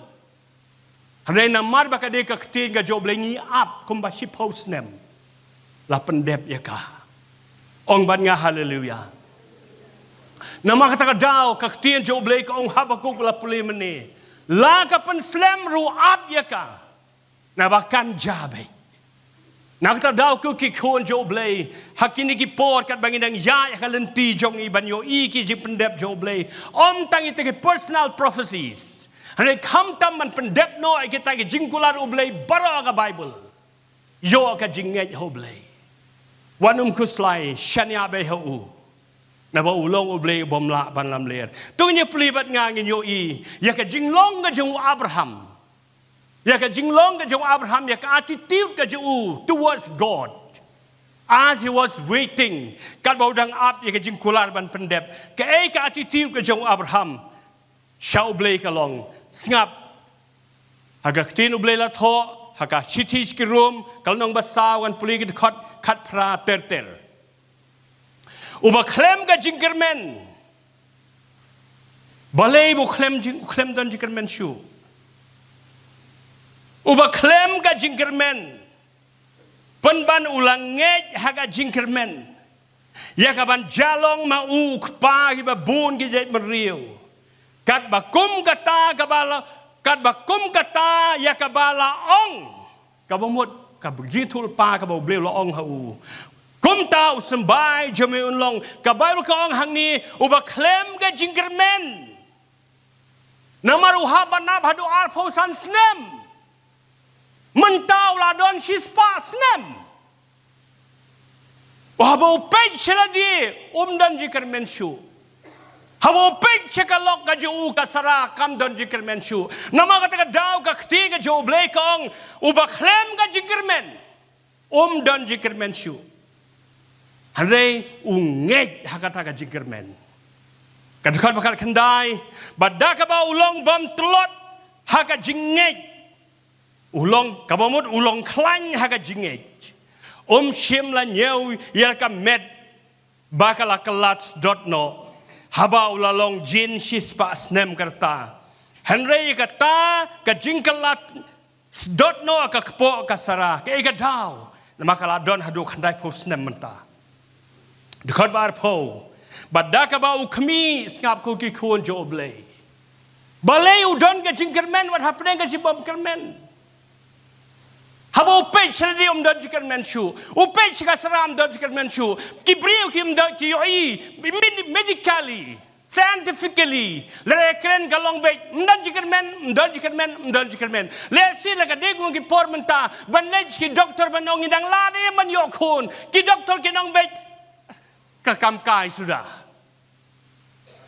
Hynrei namar ba ka dei ka ktien ka jong U Blei, ngi ap kumba shiphew snem. La pyndep ïa ka. Ong bad nga haleluya. Namar kata ka daw ka ktien jong U Blei ka ong, Habakuk la pule mynne, la ka pynslem ruh ap ïa ka, naba kan jia beit. Na kata ka daw ko ki khun jong U Blei, ha kine ki por katba ngi dang ïaid ha ka lynti jong ngi ban ïohi ki jingpyndep jong U Blei, ym tang ïa kita ki personal prophecies, hynrei khamtam ban pyndep noh ïa kita ki jingkular U Blei baroh ha ka Baibl. Ïoh ka jingngeit ha U Blei. Wat nym khuslai, shaniah beit ha u, naba u long U Blei u bym lah ban lamler. To ngin ïa plie bad nga, ngin ïohi ïa ka jinglong ka jong u Abraham. Ïa ka jinglong ka jong u Abraham, ïa ka attitude ka jong u towards God as he was waiting, katba u dang ap ïa ka jingkular ban pyndep. Kaei ka attitude ka jong u Abraham sha U Blei ka long? Sngap ha ka ktien U Blei la thoh ha ka shithi sha ki Rom, ka lynnong ba saw, ngan pule ki dkhot khatphra ter ter. Uba khlem ka jingkyrmen, balei u khlem jing, u khlem don jingkyrmen shuh? Uba khlem ka jingkyrmen, pynban u la ngeit ha ka jingkyrmen ïa kaban jia long ma u u kpa kiba bun ki jaitbynriew. Katba kum kata kaba la, katba kum kata ïa kaba la ong. Kaba mut ka jingïathuhlypa kaba U Blei u la ong ha u. Kumta u symbai jong me un long. Ka Baibl ka ong hangne, uba khlem ka jingkyrmen. Namar u hap ban ap haduh arphew san snem. Mynta u la don shispah snem. Haba u peit sha lade, um don jingkyrmen shuh. Haba u peit sha ka lok ka jong u ka Sara, kam don jingkyrmen shuh. Namar kata ka daw ka ktien ka jong U Blei ka ong, uba khlem ka jingkyrmen, um don jingkyrmen shuh. Hynrei u ngeit ha kata ka jingkyrmen. Ka dkhot ba khatkhyndai, bad da kaba u long bym tlot ha ka jingngeit. U long, kaba mut u long khlaiñ ha ka jingngeit. Um shym la ñiew ïa ka met ba ka la kylla sdot noh haba u la long jin shispah snem ka rta. Hynrei kata ka jingkylla sdot noh ka kpoh ka Sara, kaei ka daw? Namar ka la don haduh khyndaiphew snem mynta. Dkhot ba arphew, bad da kaba u khmih, sngap ko ki khun jong U Blei. Balei u don ka jingkyrmen wat hapdeng ka jingbymkyrmen? Haba u peit sha lade um don jingkyrmen shuh. U peit sha ka Sara um don jingkyrmen shuh. Ki briew kim don, ki ïohi med-, medically, scientifically, lada kren ka long beit, um don jingkyrmen, um don jingkyrmen, um don jingkyrmen. Lehse la ka dei kum ki por mynta ban leit ki doktor ban ong ngi dang lah ne em ban ïoh khun. Ki doktor kin ong beit, ka kam kai suda.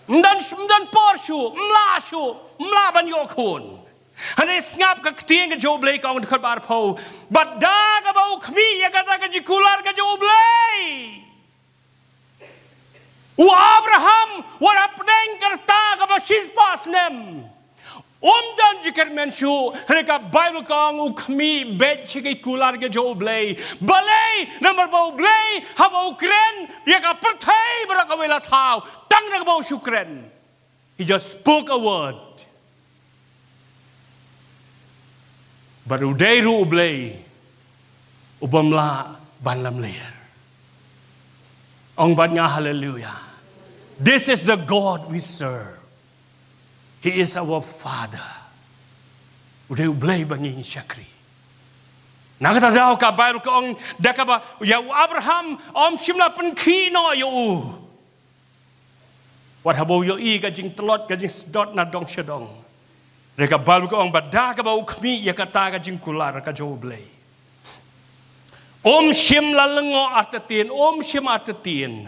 Um don, um don por shuh, um lah shuh, um lah ban ïoh khun. Hynrei sngap ka ktien ka jong U Blei ka ong, dkhot ba arphew, bad da kaba u khmih ïa kata ka jingkular ka jong U Blei. U Abraham, wat hapdeng ka rta kaba shispah snem, um don jingkyrmen shuh, hynrei ka Baibl ka ong u khmih beit sha ki kular ka jong U Blei. Balei? Namar ba U Blei haba u kren ïa ka pyrthei baroh kawei la thaw, tang da kaba u shu kren. He just spoke a word. Bad u dei ruh U Blei u bym lah ban lamler. Ong bad nga haleluya. This is the God we serve. He is our Father. U dei U Blei ba ngi shakri. Na kata daw ka Baibl ka ong da kaba ïa u Abraham um shym la pynkhih noh ïa u. Wat haba u ïohi ka jingtlot, ka jingsdot na dong sha dong. Re ka Baibl ka ong ba da kaba u khmih ïa kata ka jingkular ka jong U Blei, um shym la lyngngoh artatien, um shym artatien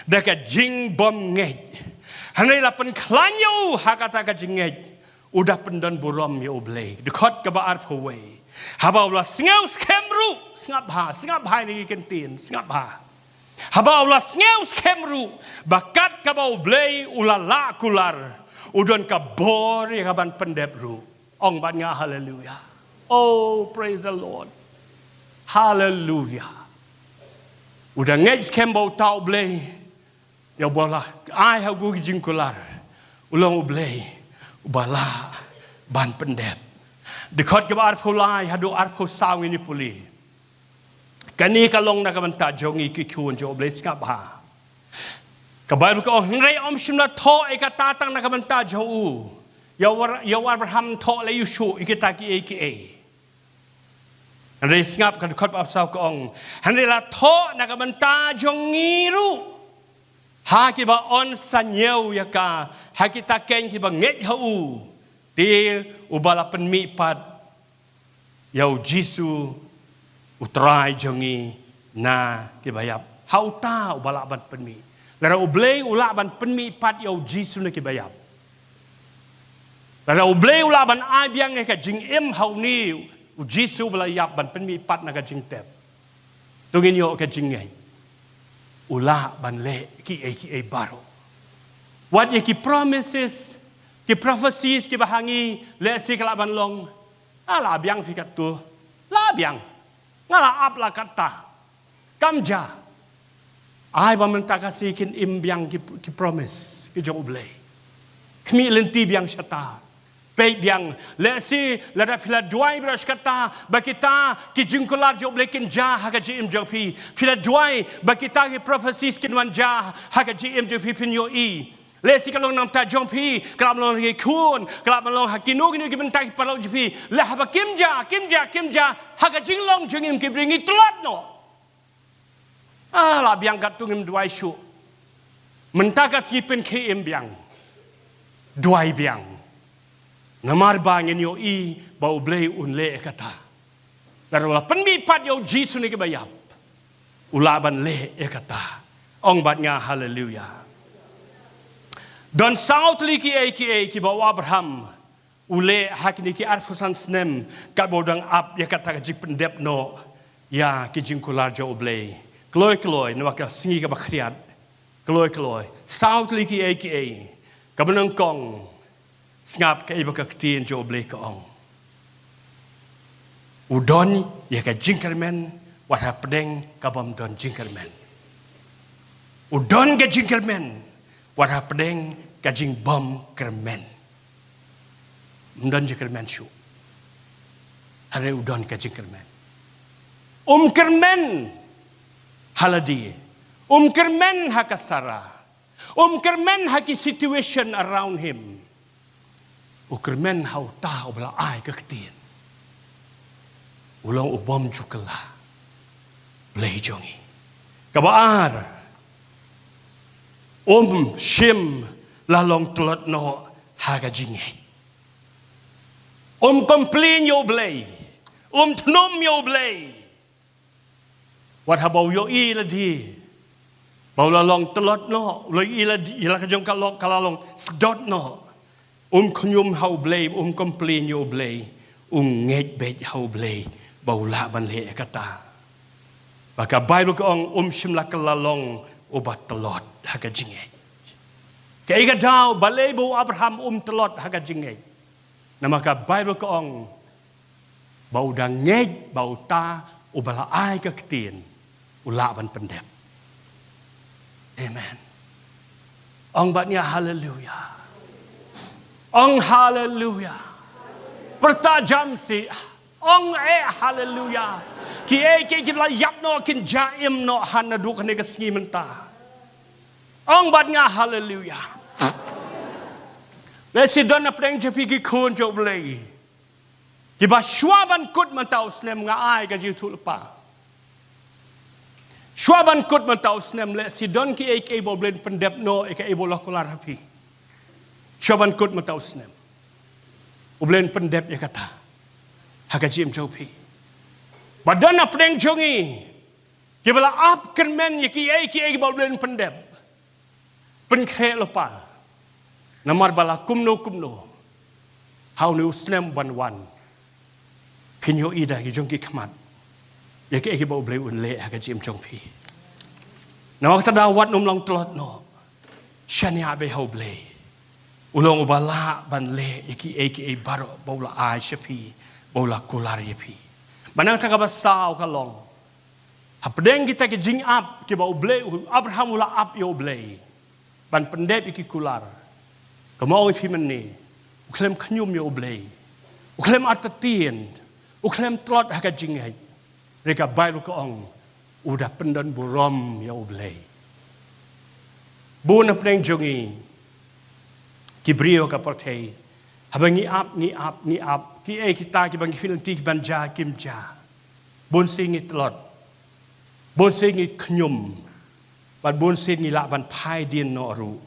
da ka jingbymngeit. Hynrei la pynkhlaiñ ïa u ha kata ka jingngeit, u da pyndonburom ïa U Blei. Dkhot kaba arphew wei. Haba u la sngew skhem ruh, sngap bha, sngap bha ïa kine ki kyntien, sngap bha. Haba u la sngew skhem ruh ba kat kaba U Blei u la lah kular, u don ka bor ïa ka ban pyndep ruh. Ong bad nga haleluya. Oh, praise the Lord. Haleluya. U da ngeit skhem ba uta U Blei, ïa uba la ai ha u ka jingkular, u long U Blei uba lah ban pyndep. Dkhot kaba arphew lai haduh arphew saw ngin ïa pule. Kane ka long na ka bynta jong ngi ki khun jong U Blei, sngap bha. Ka Baibl ka ong, hynrei um shym la thoh ïa kata tang na ka bynta jong u. Ïa u Ar-, ïa u Abraham thoh lei ïa u shuh ïa kita kiei kiei. Hynrei sngap ka dkhot ba arphew saw ka ong, hynrei la thoh na ka bynta jong ngi ruh, ha kiba yn sa ñiew ïa ka ha kita ken kiba ngeit ha u. Te uba la pynmih pat ïa U Jisu, U Trai jong ngi, na kiba ïap. Ha uta uba lah ban pynmih. Lada U Blei u lah ban pynmih pat ïa U Jisu na kiba ïap, lada U Blei u lah ban ai biang ïa ka jingim ha une U Jisu uba la ïap ban pynmih pat na ka jingtep, to ngin ïoh ka jingngeit u lah ban leh kiei kiei baroh. Wat ïa ki promises, ki prophecies kiba ha ngi lehse ka lah ban long, ah, la biang phi katto, la biang, nga la ap la katta, kam jia. Ai ba mynta ka sngi kin im biang ki, ki promise ki jong U Blei. Khmih lynti biang shata. Peit biang, lehse lada phi la duwai baroh shi katta ba kita ki jingkular jong U Blei kin jia ha ka jingim jong phi. Phi la duwai ba kita ki prophecies kin wan jia ha ka jingim jong phi, phin ïohi. Lehse ka long na ka bynta jong phi, ka lah ban long ha ki khun, ka lah ban long ha kino kino ki bynta ki paralok jong phi. Leh haba kim jia, kim jia, kim jia ha ka jinglong jong ngi, ki briew ngi tlot noh. Ah, la biang katto, ngim duwai shuh. Mynta ka sngi pynkhie im biang. Duwai biang. Namar ba ngin ïohi ba U Blei un leh ïa kata. Lada u la pynmih pat ïa U Jisu na kiba ïap, u lah ban leh ïa kata. Ong bad nga haleluya. Don saw tylli kiei kiei kiba u Abraham u leh ha kine ki arphew san snem, katba u dang ap ïa kata ka jingpyndep noh ïa ki jingkular jong U Blei. Kloi kloi, namar ka sngi kaba khriat. Kloi kloi. Saw tylli kiei kiei. Kaba nyngkong, sngap kaei ba ka ktien jong U Blei ka ong. U don ïa ka jingkyrmen wat hapdeng ka bym don jingkyrmen. U don ka jingkyrmen wat hapdeng ka jingbym kyrmen. Um don jingkyrmen shuh. Hynrei u don ka jingkyrmen. Um kyrmen ha lade. Um kyrmen ha ka Sara. Um kyrmen ha ki situation around him. U kyrmen ha uta uba la ai ka ktien. U long u bym ju kylla. Blei jong ngi. Kaba ar, um shym la long tlot noh ha ka jingngeit. Um complain ïa U Blei. Um thnum ïa U Blei. Wat haba u ïohi lade ba u la long tlot noh, u la ïohi lade, ïa la ka jong ka lok ka la long sdot noh. Um khñium ha U Blei, um complain ïa U Blei, um ngeit beit ha U Blei ba u lah ban leh ïa kata. Ba ka Baibl ka ong, um shym la kylla long uba tlot ha ka jingngeit. Kaei ka daw balei ba u Abraham um tlot ha ka jingngeit? Namar ka Baibl ka ong ba u da ngeit ba uta uba la ai ka ktien u lah ban pyndep. Amen. Ong bad nga haleluya. Ong haleluya. Pyrta jam sih. Ong eh haleluya. Kiei kiei kiba la ïap noh kin jia im noh ha naduh kane ka sngi mynta. Ong bad nga haleluya. Lehse don na pdeng jong phi ki khun jong U Blei kiba shuwa ban kut mynta u snem nga ai ka jingïathuhlypa. Shuwa ban kut mynta u snem, lehse don kiei kiei ba U Blei un pyndep noh ïa kaei ba u la kular ha phi. Shuwa ban kut mynta u snem, U Blei un pyndep ïa kata ha ka jingim jong phi. Ba don na pdeng jong ngi kiba la ap kyrmen ïa kiei kiei ba U Blei un pyndep. Pynkhreh lypa. Namar ba la kumno kumno, ha une u snem ban wan, phin ïohi da ki jong ki khmat ïa kiei kiba U Blei un leh ha ka jingim jong phi. Namar kata, da wat nym long tlot noh. Shaniah beit ha U Blei. U long uba lah ban leh ïa kiei kiei baroh ba u la ai sha phi, ba u la kular ïa phi. Bad nangta kaba saw ka long, hapdeng kita ki jingap kiba U Blei, u Abraham u la ap ïa U Blei ban pyndep ïa ki kular. Kumba ong ïa phi mynne, u khlem khñium ïa U Blei, u khlem artatien, u khlem tlot ha ka jingngeit. Hynrei ka Baibl ka ong, u da pyndonburom ïa U Blei. Bun na pdeng jong ngi ki briew ka pyrthei, haba ngi ap, ngi ap, ngi ap, kiei kita kiba ngi feel ngi dei ban jia, kim jia. Bun sien ngi tlot, bun sien ngi khñium, bad bun sien ngi lah ban phai dien noh ruh.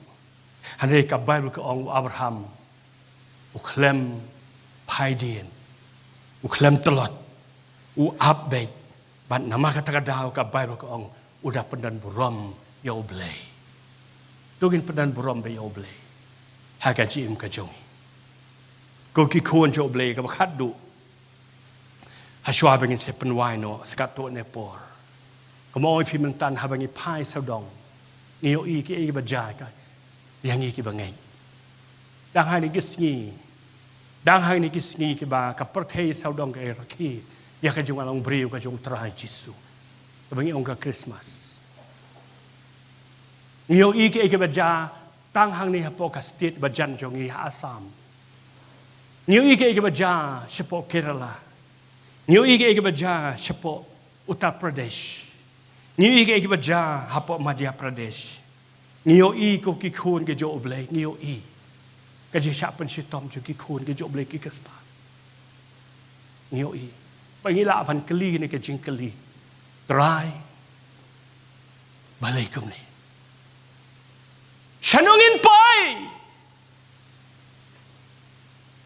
Hynrei ka Baibl ka ong u Abraham u khlem phai dien, u khlem tlot, u ap beit. Bad namar kata ka daw ka Baibl ka ong, u da pyndonburom ïa U Blei. To ngin pyndonburom beit ïa U Blei ha ka jingim ka jong ngi, ko ki khun jong U Blei. Kaba khatduh, ha shuwa ba ngin sa pynwai noh sa katto katne por, kumba ong ïa phi mynta, haba ngi phai sawdong, ngi ïohi kiei kiba jia ïa ngi kiba ngeit. Dang hangne ki sngi, dang hangne ki sngi kiba ka pyrthei sawdong ka rakhe ïa ka jingwan long briew ka jong U Trai Jisu, kaba ngi ong ka Christmas. Ngi ïohi kiei kiba jia tang hangne hapoh ka state ba jan jong ngi ha Assam. Ngi ïohi kiei kiba jia shapoh Kerala. Ngi ïohi kiei kiba jia shapoh Uttar Pradesh. Ngi ïohi kiei kiba jia hapoh Madhya Pradesh. Ngi ïohi, ko ki khun ki jong U Blei, ngi ïohi ka jingshah pynshitom jong ki khun ki jong U Blei ki Khristan. Ngi ïohi. Ba ngi lah ban kylli kane ka jingkylli, Trai, balei kumne? Shano ngin poi?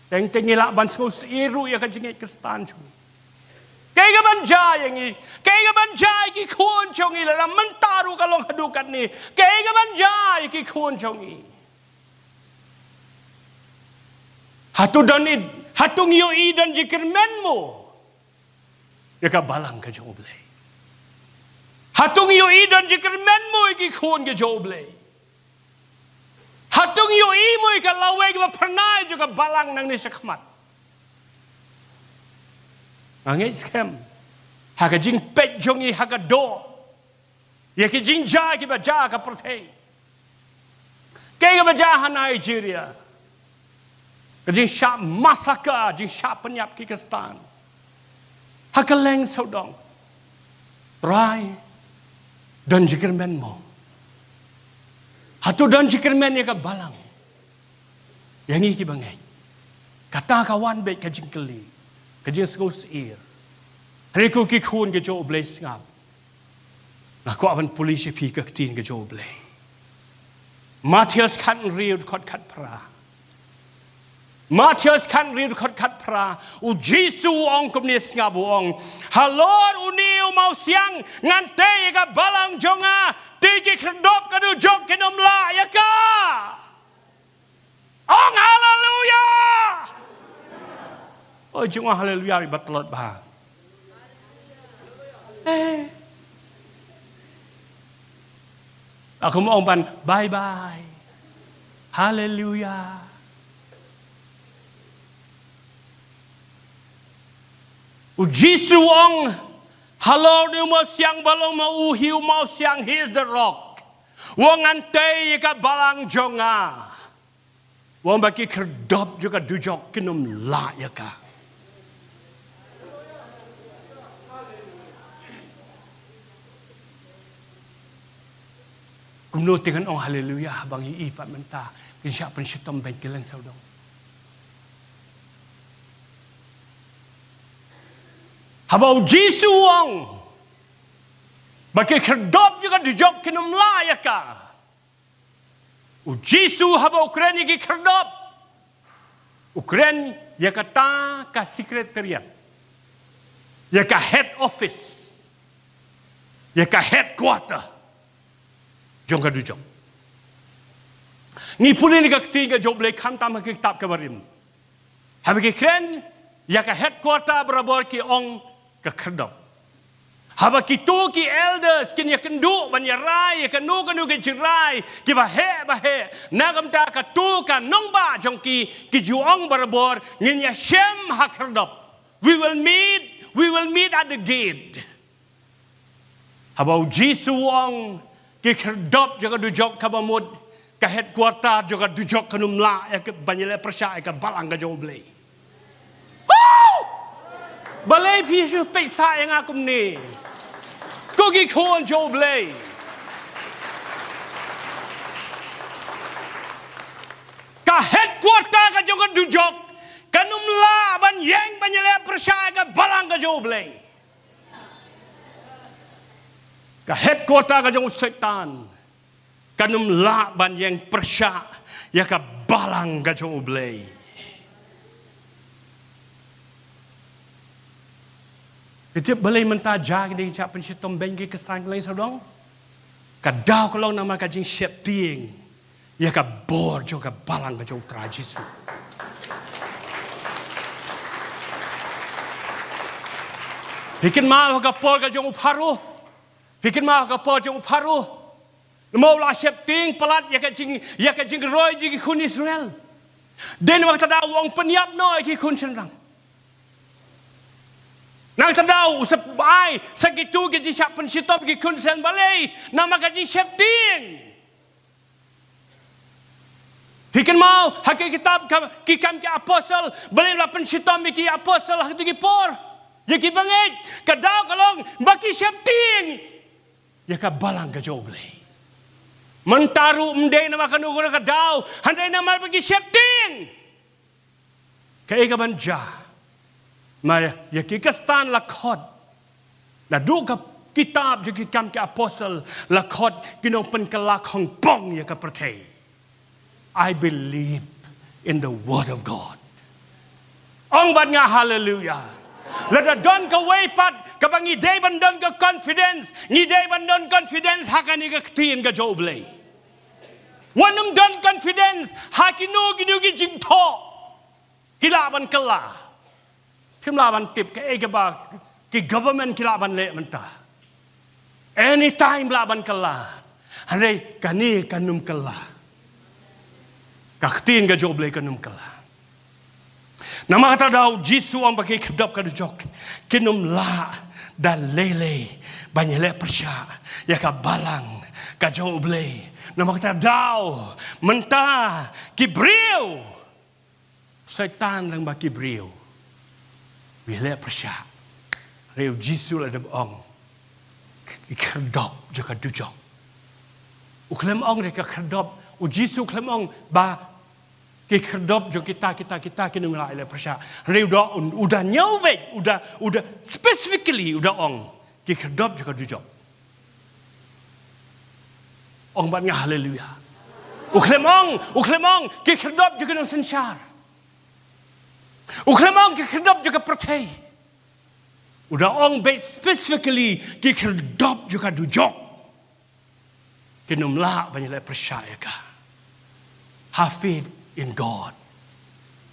Teng teng ngi lah ban sngewsih ruh ïa ka jingngeit Khristan jong ngi. Kaei kaban jia ïa ngi? Kaei kaban jia ïa ki khun jong ngi? Lada mynta ruh ka long haduh katne, kaei kaban jia ïa ki khun jong ngi? Hato don i, hato ngi ïohi don jingkyrmen mo ïa ka balang ka jong U Blei? Hato ngi ïohi don jingkyrmen mo ïa ki khun ki jong U Blei? Hato ngi ïohi mo ïa ka lawei kaba phyrnai jong ka balang nangne shakhmat? Nga ngeit skhem, ha ka jingpeit jong ngi ha ka doh ïa ki jingjia kiba jia ha ka pyrthei, kaei kaba jia ha Nigeria, ka jingshah massacre, jingshah pynïap ki Khristan ha kylleng sawdong. Trai, don jingkyrmen mo? Hato don jingkyrmen ïa ka balang, ïa ngi kiba ngeit? Kata ka wan beit ka jingkylli, ka jingsngewsih. Hynrei ko ki khun ki jong U Blei, sngap, nga kwah ban pule sha phi ka ktien ka jong U Blei. Mathaios khathynriew dkhot khatphra. Mathaios khathynriew dkhot khatphra. U Jisu u ong kumne, sngap, u ong, halor une u mawsiang ngan tei ïa ka balang jong nga, te ki khyrdop ka dujok kin ym lah ïa ka. Ong haleluya. Oi, jingong haleluya ri ba tlot bha. Eh. Aku mau ong ban bye bye. Haleluya. U Jisu u ong, halor une u mawsiang ba long ma u, hi u mawsiang, he is the rock. U ong ngan tei ïa ka balang jong nga. U ong ba ki khyrdop jong ka dujok kin ym lah ïa ka. Kumno te ngan ong haleluya haba ngi i pat mynta ki shah pynshitom bad ki leng sawdong? Haba u Jisu u ong Ba ki khyrdop jong ka dujok kin ym lah ïa ka. U Jisu haba u kren ïa ki khyrdop, u kren ïa kata ka secretariat, ïa ka head office, ïa ka headquarter jong ka dujok. Ngi pule na ka ktien ka jong U Blei khamtam ha ka kitab kaba rim. Haba ki kren ïa ka headquarter barabor ki ong ka khyrdop. Haba kito ki elders kin ïakynduh ban ïarai ïa kano kano ka jingrai kiba heh ba heh, na ka bynta kato ka nongbah jong ki, ki ju ong barabor, ngin ïashem ha khyrdop. We will meet, we will meet at the gate. Haba u Jisu u ong ki khyrdop jong ka dujok, kaba mut ka headquarter jong ka dujok kan ym lah ïa ka ban ïaleh pyrshah ïa ka balang ka jong U Blei. Woo! Balei phi shu peit sah ïa nga kumne, ko ki khun jong U Blei? Ka headquarter ka jong ka dujok kan ym lah ban ïeng ban ïaleh pyrshah ïa ka balang ka jong U Blei. Ka headquarter ka jong u Soitan kan ym lah ban ïeng pyrshah ïa ka balang ka jong U Blei. Ïa balei mynta jia kine ki jingshah pynshitom, beiñ ki Khristan kylleiñ sawdong? Ka daw ka long namar ka jingsheptieng ïa ka bor jong ka balang ka jong U Trai Jisu. Phi kynmaw ha ka por ka jong u Pharaoh. Phi kynmaw ha ka por jong u Pharaoh. Namar u la sheptieng palat ïa ka jing, ïa ka jingroi jong ki khun Israel. Dei namar kata daw u ong pynïap noh ïa ki khun shynrang. Na kata daw u sa ai sa kito ki jingshah pynshitom ïa ki khun Israel. Balei? Namar ka jingsheptieng. Phi kynmaw ha ki kitab ka, ki Kam ki Apostol, balei la pynshitom ïa ki apostol ha kito ki por, ïa ki bangeit? Ka daw ka long ba ki sheptieng ïa ka balang ka jong U Blei. Mynta ruh ym dei namar kano kano ka daw, hynrei namar ba ki sheptieng. Kaei kaban jia? Ma ïa ki Khristan la khot, naduh ka kitab jong ki Kam ki Apostol la khot ki nongpynkylla khongpong ïa ka pyrthei. I believe in the word of God. Ong bad nga haleluia. Lada don kawei pat kaba ngi dei ban don ka confidence, ngi dei ban don confidence ha kane ka ktien ka jong U Blei. Wat nym don confidence ha kino kino ki jingthoh. Ki lah ban kylla. Phim lah ban tip kaei kaba ki government ki lah ban leh mynta. Anytime lah ban kylla. Hynrei kane kan ym kylla. Ka ktien ka jong U Blei kan ym kylla. Namar kata daw Jisu ong ba ki khyrdop ka dujok kin ym lah da lei lei ban ïaleh pyrshah ïa ka balang ka jong U Blei. Namar kata daw mynta ki briew, Soitan lang ba ki briew, u ïaleh pyrshah. Hynrei u Jisu la dep ong ki khyrdop jong ka dujok. U khlem ong re ka khyrdop, u Jisu u khlem ong ba ki khyrdop jong kita, kita, kita kin ym lah ïaleh pyrshah. Hynrei u da, u da ñiew beit, u da, u da specifically u da ong ki khyrdop jong ka dujok. Ong bad nga haleluia. U khlem ong, u khlem ong ki khyrdop jong ki nongsynshar. U khlem ong ki khyrdop jong ka pyrthei. U da ong beit specifically ki khyrdop jong ka dujok kin ym lah ban ïaleh pyrshah ïa ka. Have faith in God.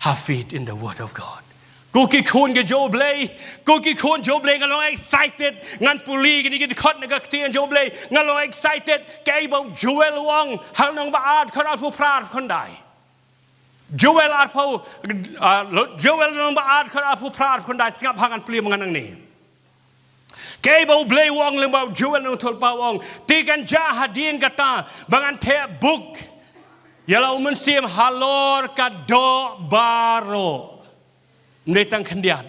Have faith in the word of God. Ko ki khun ki jong U Blei, ko ki khun jong U Blei, nga long excited ngan pule kine ki dkhot na ka ktien jong U Blei, nga long excited. Kaei ba u Joel u ong ha Nongbah ar dkhot arphew phra arphew khyndai. Joel arphew, ah, Joel Nongbah ar dkhot arphew phra arphew khyndai, sngap ha ngan pule ma nga nangne. Kaei ba U Blei u ong lyngba u Joel Nongthoh Lypa, u ong, te kan jia hadien kata ba ngan theh buk ïa la u Mynsiem halor ka doh baroh. Ym dei tang khyndiat.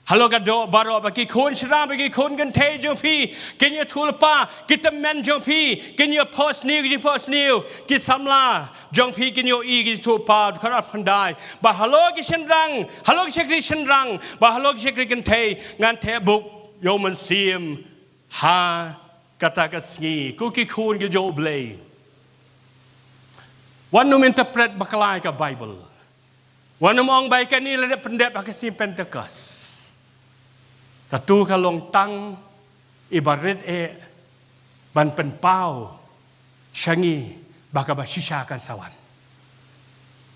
Halor ka doh baroh ba ki khun shynrang, ba ki khun kynthei jong phi kin ïathuhlypa, ki tymmen jong phi kin ïa phohsniew, ki jingphohsniew, ki samla jong phi kin ïohi ki jingthohpah. Dkhot arphew khyndai, ba halor ki shynrang, halor ki shakri shynrang, ba halor ki shakri kynthei ngan theh buk ïa u Mynsiem ha kata ka sngi, ko ki khun ki jong U Blei. Wat nym interpret bakla ïa ka Bible. Wat nym ong ba ïa kane la dep pyndep ha ka sngi Pentekost. Katu ka long tang i barit eh ban pynpaw sha ngi ba kaba shisha kan sa wan.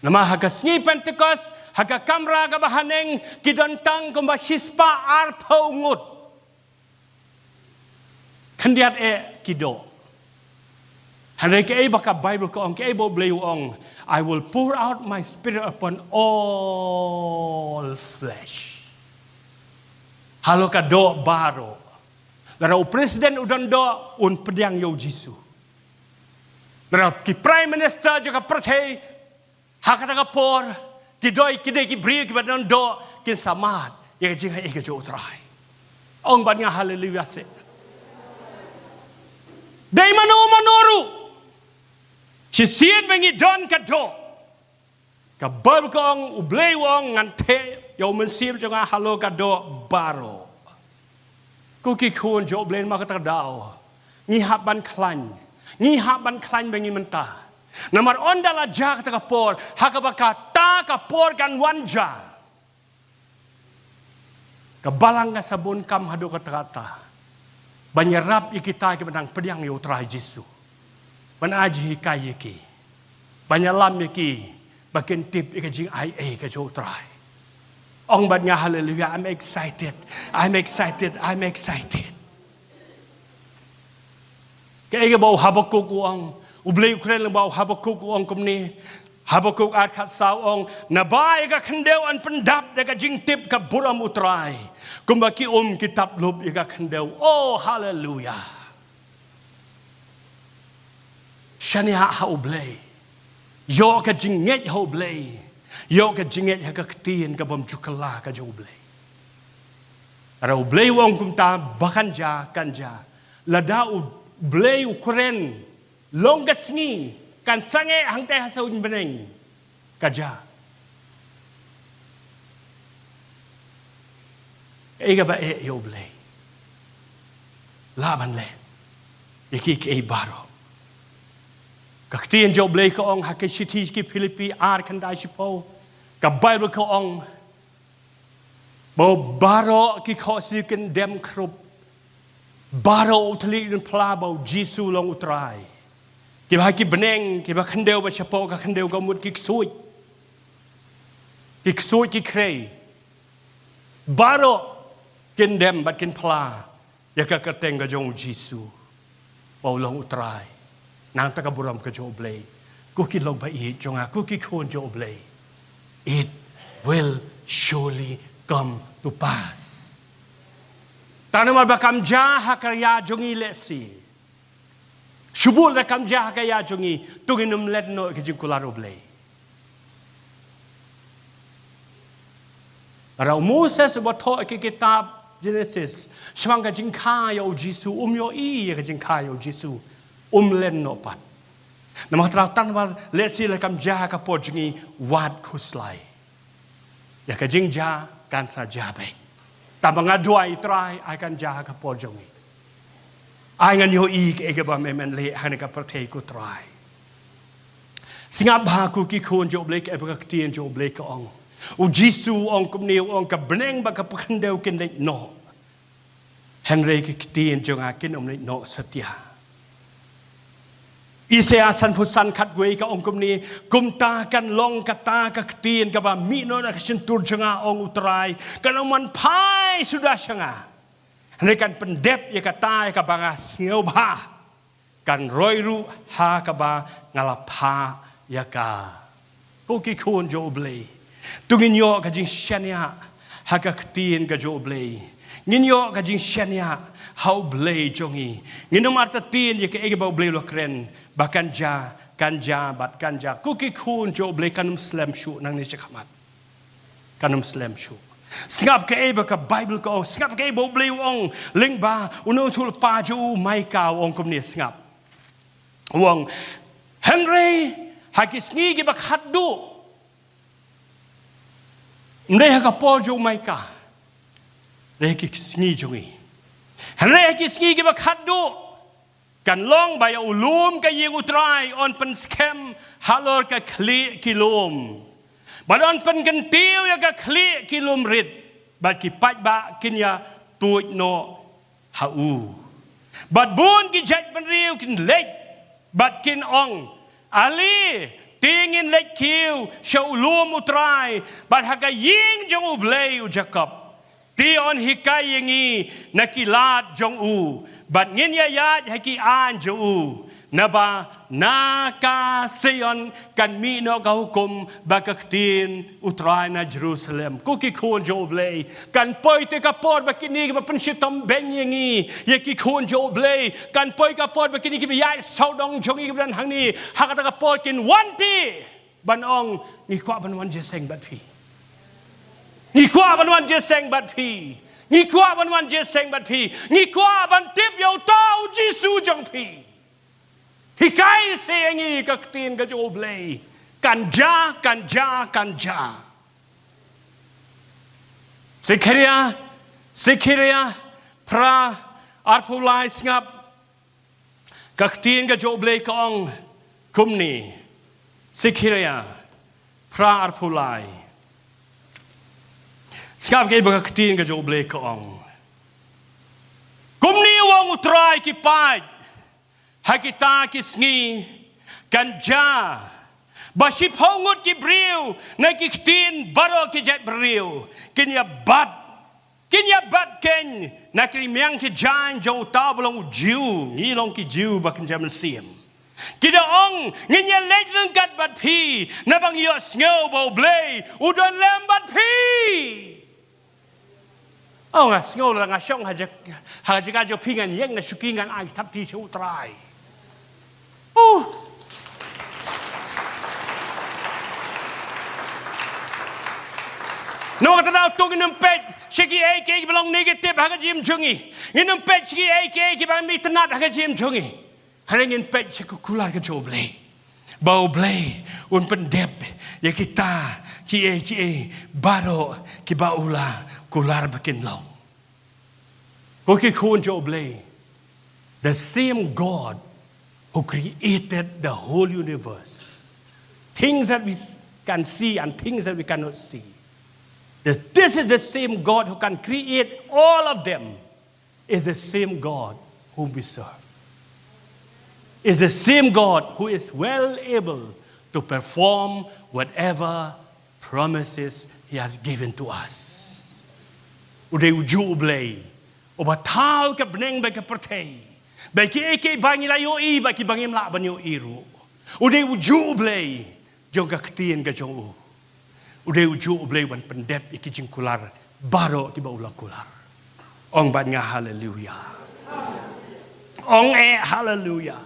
Namar ha ka sngi Pentekost, ha ka kamra kaba haneng, ki don tang kumba shispah arphew ngut. Khyndiat eh ki doh. Hynrei kaei ba ka Bible ka ong, kaei ba U Blei u ong, "I will pour out my spirit upon all flesh." Halor ka doh baroh. Lada u president u don doh, un pdiang ïa U Jisu. Lada ki prime minister jong ka pyrthei, ha kata ka por, ki dei, ki dei ki briew kiba don doh, kin sa mad ïa ka jingaiei ka jong U Trai. Ong bad nga haleluya seh. Dei mano mano ruh, shisien ba ngi don ka doh, ka Baibl ka ong, U Blei u ong, ngan theh ïa u mynsiem jong nga halor ka doh baroh. Ko ki khun jong U Blei, namar kata ka daw ngi hap ban khlaiñ. Ngi hap ban khlaiñ ba ngi mynta. Namar ynda la jia kata ka por, ha kaba kata ka por kan wan jia, ka balang kan sa bun kam haduh katta katta ban ïarap ïa kita kiba nang pdiang ïa U Trai Jisu, ban ai jinghikai ïa ki, ban ïalam ïa ki ba kin tip ïa ka jingaiei ka jong U Trai. Ong bad nga haleluya, I'm excited, I'm excited, I'm excited. Kaei kaba u Habakuk u ong, U Blei u kren lyngba u Habakuk u ong kumne. Habakuk ar khatsaw u ong, naba ïa ka khyndew yn pyndap da ka jingtip ka burom U Trai, kumba ki um ki tap lup ïa ka khyndew. Oh haleluya. Shaniah ha U Blei. Ïoh ka jingngeit ha U Blei. Ïoh ka jingngeit ha ka ktien ka bym ju kylla ka jong U Blei. Lada U Blei u ong kumta ba kan jia, kan jia. Lada U Blei u kren, long ka sngi kan sangeh hangtai ha suiñ bneng, ka jia. Kaei kaba eh ïa U Blei, lah ban leh ïa ki, kaei baroh. Ka ktien jong U Blei ka ong ha ka shithi ki Philippi ar khyndai shiphew, ka Baibl ka ong, ba baroh ki khohsiew kin dem khrup, baroh u thylliej u phla ba U Jisu long U Trai. Kiba ha ki bneng, kiba khyndew ba shapoh ka khyndew ka mut ki ksuid, ki ksuid ki khrei, baroh kin dem bad kin phla ïa ka kyrteng ka jong U Jisu ba u long U Trai. Nangta ka burom ka jong U Blei. Ko ki long ba ïeit jong nga, ko ki khun jong U Blei, it will surely come to pass. Tang namar ba kam jia ha ka ïa jong ngi lehse, shu bud lada kam jia ha ka ïa jong ngi, to ngin ym len noh ïa ka jingkular U Blei. Lada u Moses uba thoh ïa ka kitab Jenesis shaphang ka jingkha ïa U Jisu, um ïohi ïa ka jingkha ïa U Jisu, um len noh pat. Namar kata, tang namar lehse lada kam jia ha ka por jong ngi, wat khuslai. Ïa ka jingjia kan sa jia beit. Tangba nga duwai, Trai, ai kan jia ha ka por jong ngi. Ai ngan ïohi kaei kaba me men leh ha kane ka pyrthei, ko Trai. Sngap bha, ko ki khun jong U Blei, kaei ba ka ktien jong U Blei ka ong. U Jisu u ong kumne, u ong, ka bneng bad ka khyndew kin leit noh, hynrei ki ktien jong nga kin ym leit noh satia. Isaïah sanphew san khatwei ka ong kumne, kumta kan long kata ka ktien kaba mih noh na ka shyntur jong nga, ong U Trai, kan ym wan phai suda sha nga, hynrei kan pyndep ïa kata ïa kaba nga sngewbha, kan roi ruh ha kaba nga la phah ïa ka. Ko ki khun jong U Blei, to ngin ïoh ka jingshaniah ha ka ktien ka jong U Blei. Ngin ïoh ka jingshaniah ha U Blei jong ngi. Ngin ym artatien ïa kaei kaba U Blei u la kren ba kan jia, kan jia bad kan jia. Ko ki khun jong U Blei, kan ym slem shuh nangne shakhmat. Kan ym slem shuh. Sngap kaei ba ka Baibl ka ong, sngap kaei ba U Blei u ong lyngba u nongshun lypa jong u Maikah, u ong kumne, sngap. U ong, hynrei ha ki sngi kiba khatduh, ym dei ha ka por jong u Maikah, dei ha ki sngi jong ngi. Hynrei ha ki sngi kiba khatduh, Kan long ba ïa u lum ka ïing U Trai yn pynskhem halor ka khlieh ki lum, bad yn pynkyntiew ïa ka khlieh ki lum rit, bad ki paidbah kin ïa tuid noh ha u. Bad bun ki jaitbynriew kin leit bad kin ong, Ale, te ngin leit kiew sha u lum U Trai, bad ha ka ïing jong U Blei u Jakob. Te yn hikai ïa ngi na ki lad jong u, bad ngin ïa ïaid ha ki aiñ jong u. Naba na ka Sion kan mih noh ka hukum, bad ka ktien U Trai na Jerusalem. Ko ki khun jong U Blei, kan poi te ka por ba kine kiba pynshitom beiñ ïa ngi, ïa ki khun jong U Blei. Kan poi ka por ba kine kiba ïaid sawdong jong ngi kiba don hangne ha kata ka por kin wan te ban ong, Ngi kwah ban wan jingïaseng bad phi. Ngi kwah ban wan jingïaseng bad phi. Ngi kwah ban wan jingïaseng bad phi. Ngi kwah ban tip ïa uta u Jisu jong phi. Hikai se ïa ngi ka ktien ka jong U Blei. Kan jia, kan jia, kan jia. Sekharia, Sekharia, phra, arphew lai, sngap. Ka ktien ka jong U Blei ka ong kumne. Sekharia, phra, arphew lai. Sngap kaei ba ka ktien ka jong U Blei ka ong. Kumne u ong U Trai ki paid, ha kita ki sngi kan jia ba shiphew ngut ki briew na ki ktien baroh ki jaitbynriew kin ïa bat, kin ïa bat keiñ na ki miang ki jaiñ jong uta uba long u Jiw, ngi long ki Jiw ba kynja mynsiem. Ki da ong, Ngin ïa leit ryngkat bad phi, naba ngi ïohsngew ba U Blei u don lem bad phi. Oh, nga sngew la nga shong ha jaka, ha jaka jong phi, ngan ïeng na shuki, ngan ai ki thapti sha U Trai. Uh. Namar kata daw to ngin ym peit sha kiei kiei kiba long negative ha ka jingim jong ngi. Ngin ym peit sha kiei kiei kiba ym itynnad ha ka jingim jong ngi. Hynrei ngin peit sha ka kular ka jong U Blei. Ba U Blei un pyndep ïa kita kiei kiei baroh kiba u la kular ba kin long. Ko ki khun jong U Blei, the same God who created the whole universe, things that we s- can see and things that we cannot see. The- this is the same God who can create all of them, is the same God whom we serve. Is the same God who is well able to perform whatever promises he has given to us. U dei u juh U Blei uba thaw ka bneng bad ka pyrthei, bad kiei kiei ba ngi la ïohi bad kiba ngim lah ban ïohi ruh. U dei u juh U Blei jong ka ktien ka jong u. U dei u juh U Blei ban pyndep ïa ki jingkular baroh kiba u la kular. Ong bad nga haleluya. Ong eh haleluya.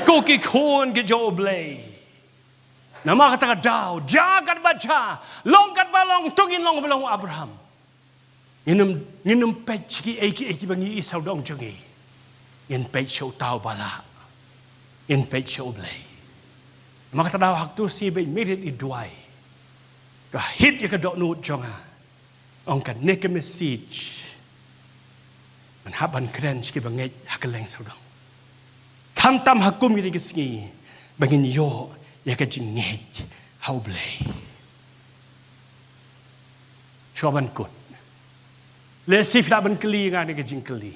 Ko ki khun ki jong U Blei. Namar kata ka daw, jia katba jia, long katba long, to ngin long ba long u Abraham. Ngin ym, ngin ym peit sha kiei kiei kiba ngi i sawdong jong ngi. Ngin peit sha uta uba lah. Ngin peit sha U Blei. Namar kata daw ha kato ka sngi ba i Meriet i duwai, ka hit ïa ka dohnud jong nga. Ong kane ka message ngan hap ban kren sha kiba ngeit ha kylleng sawdong. Khamtam ha kum kine ki sngi ba ngin ïoh ïa ka jingngeit ha U Blei. Shuwa ban kut, lehse phi lah ban kylli nga kane ka jingkylli.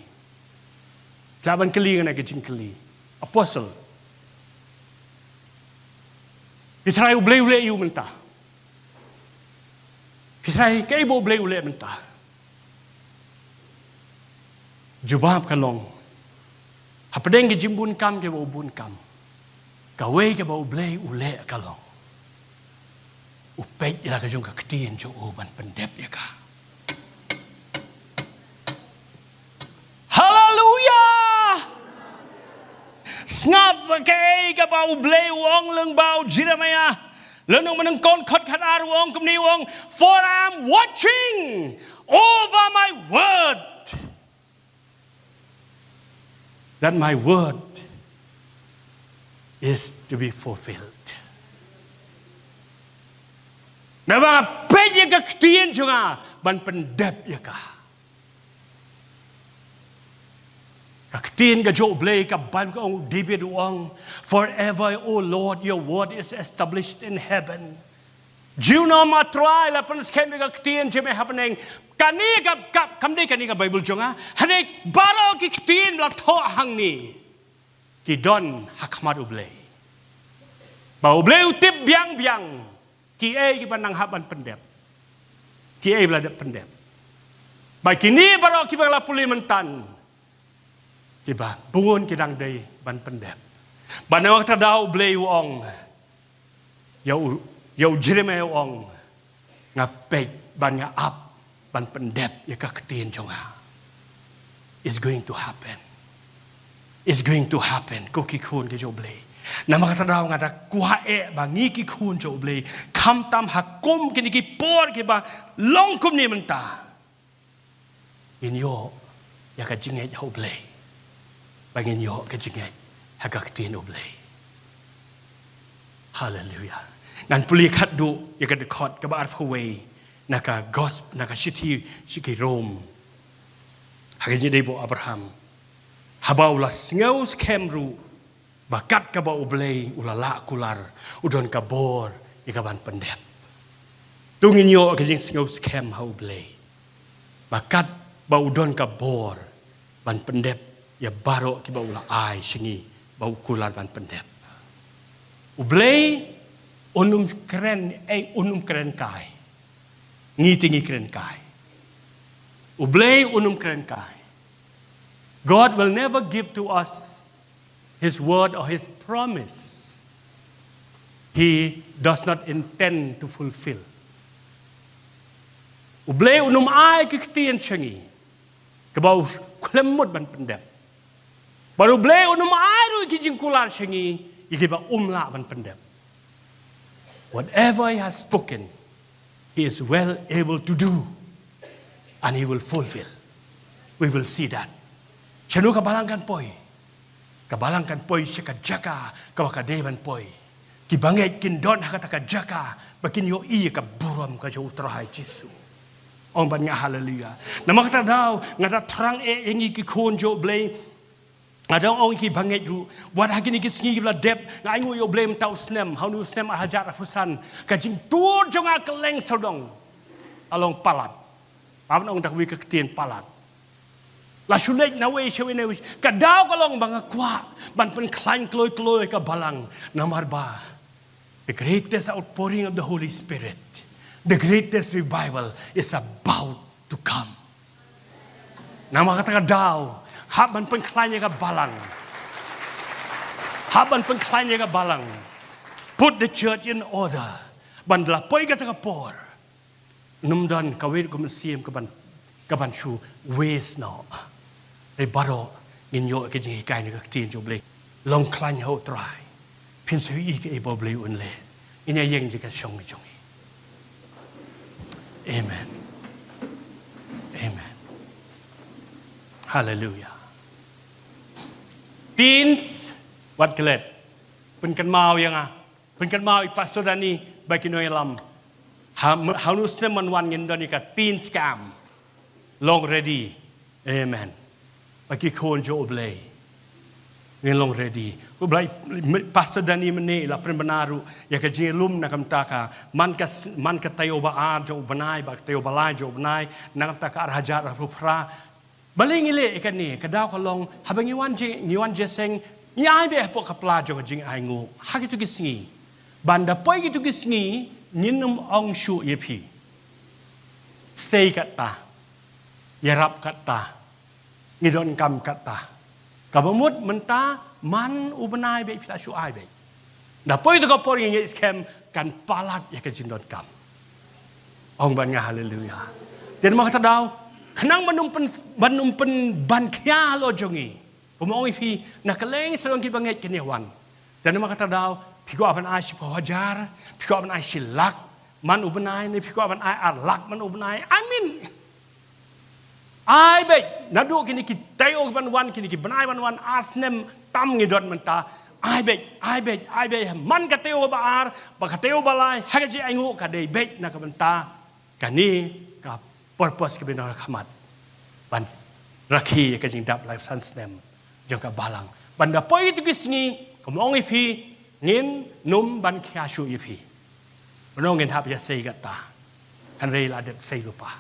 Phi lah ban kylli nga kane ka jingkylli. Apostle, phi tharai U Blei u leh aïu mynta? Phi tharai kaei ba U Blei u leh mynta? Jubab ka long, hapdeng ki jingbun kam kiba u bun kam, kawei kaba U Blei u leh ka long, u peit ïa la ka jong ka ktien jong u ban pyndep ïa ka. Haleluya! Sngap kaei kaba U Blei u ong lyngba u Jeremiah. Lynnong ba nyngkong, dkhot khatar, u ong kumne, u ong, "For I am watching over my word, that my word is to be fulfilled." Naba nga peit ïa ka ktien jong nga ban pyndep ïa ka. Ka ktien ka jong U Blei ka ban, ka ong David u ong, "Forever, O Lord, your word is established in heaven." Junom, A Trai, la pynskhem ïa ka ktien jong me ha bneng. Kane ka, ka, kam dei kane ka Baibl jong nga. Hangne baroh ki ktien ba la thoh hangne ki don ha khmat U Blei. Ba U Blei u tip biang biang kiei kiba nang hap ban pyndep, kiei ba la dep pyndep. Ba kine baroh kiba la pule mynta, kiba bun ki dang dei ban pyndep. Ba na kata ka daw U Blei u ong, ïa u, ïa u Jeremiah u ong, "Nga peit bad nga ap ban pyndep ïa ka ktien jong nga." It's going to happen. It's going to happen, ko ki khun ki jong U Blei. Namar kata ka daw nga da kwah eh ba ngi ki khun jong U Blei, khamtam ha kum kine ki por kiba long kumne mynta, ngin ïoh ïa ka jingngeit ha U Blei. Ba ngin ïoh ka jingngeit ha ka ktien U Blei. Haleluia. Ngan pule khatduh ïa ka dkhot kaba arphew wei na ka gosp, na ka shithi sha ki Rom. Ha ka jingïadei bad u Abraham, haba u la sngew skhem ruh ba kat kaba U Blei u la lah kular, u don ka bor ïa ka ban pyndep. To ngin ïoh ka jingsngew skhem ha U Blei ba kat ba u don ka bor ban pyndep ïa baroh kiba u la ai sha ngi ba u kular ban pyndep. U Blei un ym kren, eh, un ym kren kai. Ngi te ngi kren kai. U Blei un ym kren kai. God will never give to us his word or his promise he does not intend to fulfill. U Blei un ym ai ki ktien sha ngi kaba u khlem mut ban pyndep. Bad U Blei un ym ai ruh ki jingkular sha ngi ïa kiba um lah ban pyndep. Whatever he has spoken, he is well able to do, and he will fulfill. We will see that. Shano ka balang kan poi? Ka balang kan poi sha ka jaka kaba ka dei ban poi. Ki bangeit kin don ha kata ka jaka ba kin ïohi ïa ka burom ka jong U Trai Jisu. Ong bad nga haleluia. Namar kata ka daw nga da thrang eh ïa ngi ki khun jong U Blei. Nga dang ong ïa ki bangeit ruh, wat ha kine ki sngi kiba la dep, nga ainguh ïa U Blei mynta u snem, ha une u snem ar hajar arphew san, ka jingtur jong nga kylleng sawdong ka long palat. Ba ban ong da kawei ka ktien, palat. La shu leit na wei sha wei na wei. Ka daw ka long ba nga kwah ban pynkhlaiñ kloi kloi ka balang, namar ba the greatest outpouring of the Holy Spirit, the greatest revival is about to come. Namar kata ka daw, hap ban pynkhlaiñ ïa ka balang. Hap ban pynkhlaiñ ïa ka balang. Put the church in order. Ban da la poi kata ka por, ym don kawei ka mynsiem ka ban, ka ban shu waste noh. Hynrei baroh ngin ïoh ka jinghikai na ka ktien jong U Blei. Long khlaiñ ha U Trai. Phin sa ïohi kaei ba U Blei un leh. Ngin ïa ïeng jingkyrkhu jong ngi. Amen. Amen. Haleluia. Teens, wat klet. Pynkynmaw ïa nga. Pynkynmaw ïa Pastor Danny bad ki nongïalam. Ha, ha une u snem ban wan ngin don ïa ka teens camp. Long ready. Amen. Bad ki khun jong U Blei, ngin long ready. U Blei, Pastor Danny mynne la pynbna ruh ïa ka jingïalum na ka bynta ka, man ka s-, man ka taïew ba ar jong u bnai bad ka taïew ba lai jong u bnai, na ka bynta ka ar hajar arphew phra. Balei ngi leh ïa kane? Ka daw ka long, haba ngi wan jing, ngi wan jingïaseng, ngi ai beit hapoh ka pla jong ka jingainguh ha kito ki sngi. Ban da poi kito ki sngi, ngin ym ong shuh ïa phi. Sei kata, ïarap kata, ngi donkam kata. Kaba mut mynta, man u bnai beit phi la shu ai beit. Da poi to ka por ngi ngeit skhem kan palat ïa ka jingdonkam. Ong bad nga haleluia. Te namar kata ka daw, khnang ban ym pyn, ban ym pyn, ban khia halor jong ngi. Kumba ong ïa phi, na kylleng sawdong ki bangeit kin ïa wan. Te namar kata ka daw, phi kwah ban ai shiphew hajar, phi kwah ban ai shi lak man u bnai, ne phi kwah ban ai ar lak man u bnai. Amen. Ai beit, naduh kine ki taïew ki ban wan, kine ki bnai ban wan, ar snem tam ngi don mynta. Ai beit, ai beit, ai beit, man ka taïew ba ar bad ka taïew ba lai, ha ka jingainguh ka dei beit na ka bynta kane ka purpose kaba ngi don ha khmat. Ban rakhe ïa ka jingdap laiphew san snem jong ka balang. Ban da poi ïa tu ki sngi, kumba ong ïa phi, ngin nym ban khia shuh ïa phi. Ban ong ngin hap ïa sei kata. Hynrei la dep sei lypa.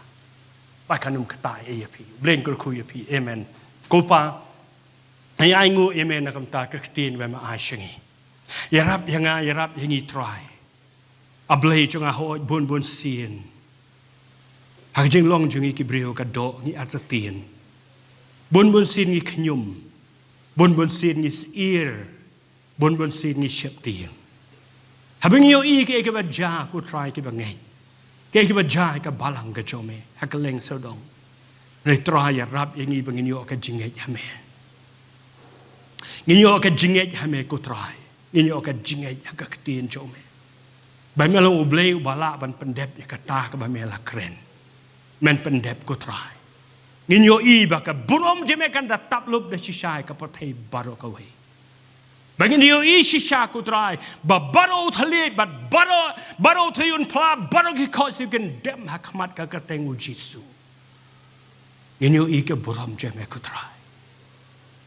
Ba kan nym kata ïa phi. Blei un kyrkhu ïa phi. Amen. Ko Pa, ai ai nguh ïa me na ka bynta ka ktien ba me ai sha ngi. Ïarap ïa nga, ïarap ïa ngi Trai. A Blei jong nga, hooid bun bun sien ha ka jinglong jong ngi ki briew ka doh ngi artatien. Bun bun sien ngi khñium. Bun bun sien ngi syier. Bun bun sien ngi sheptieng. Haba ngi ïohi kaei kaba jia ko Trai, kiba ngeit, kaei kaba jia ïa ka balang ka jong me ha kylleng sawdong. Hynrei Trai, ïarap ïa ngi ba ngin ïoh ka jingngeit ha me. Ngin ïoh ka jingngeit ha me ko Trai. Ngin ïoh ka jingngeit ha ka ktien jong me. Ba me long U Blei uba lah ban pyndep ïa kata kaba me la kren. Men pyndep ko Trai. Ngin ïohi ba ka burom jong me kan da tap lup da shisha ïa ka pyrthei baroh kawei. Ba ngin ïohi shisha ko Trai ba baroh u thylliej bad baroh, baroh u thylliej un phla, baroh ki khohsiew kin dem ha khmat ka kyrteng U Jisu. Ngin ïohi ka burom jong me ko Trai.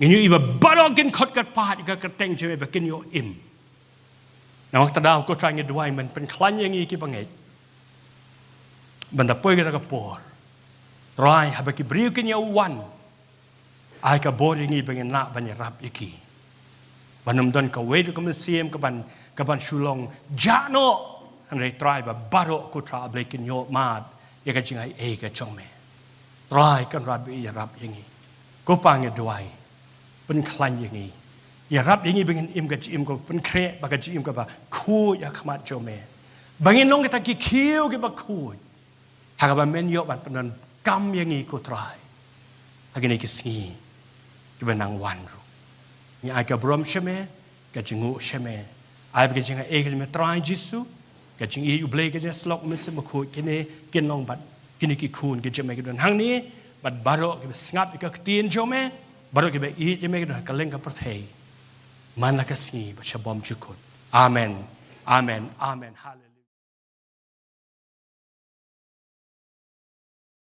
Ngin ïohi ba baroh kin khot kyrpad ïa ka kyrteng jong me ba kin ïoh im. Namar kata daw ko Trai ngi duwai men pynkhlaiñ ïa ngi kiba ngeit. Ban da poi kata ka por, Trai, haba ki briew kin ïa wan, ai ka bor ïa ngi ba ngin lah ban ïarap ïa ki. Ban ym don kawei ruh ka mynsiem kaban, kaban shu long jah noh. Hynrei Trai ba baroh ko Trai Blei kin ïoh mad ïa ka jingaiei ka jong me. Trai Kynrad ba ïarap ïa ngi. Ko Pa ngi duwai, pynkhlaiñ ïa ngi. Ïarap ïa ngi ba ngin im ka jingim kaba pynkhreh bad ka jingim kaba khuid ha khmat jong me. Ba ngin long kita ki khiew kiba khuid ha kaba men ïoh ban pyndonkam ïa ngi ko Trai ha kine ki sngi kiba nang wan ruh. Ngi ai ka burom sha me, ka jingnguh sha me. Ai ba ka jingaiei ka jong me Trai Jisu, ka jingïeit U Blei, ka jingïasyllok U Mynsiem Bakhuid, kine kin long bad kine ki khun ki jong me ki don hangne, bad baroh kiba sngap ïa ka ktien jong me, baroh kiba ïeit ïa me ki don ha kylleng ka pyrthei, man la ka sngi bad sha bymjukut. Amen. Amen. Amen. Haleluya.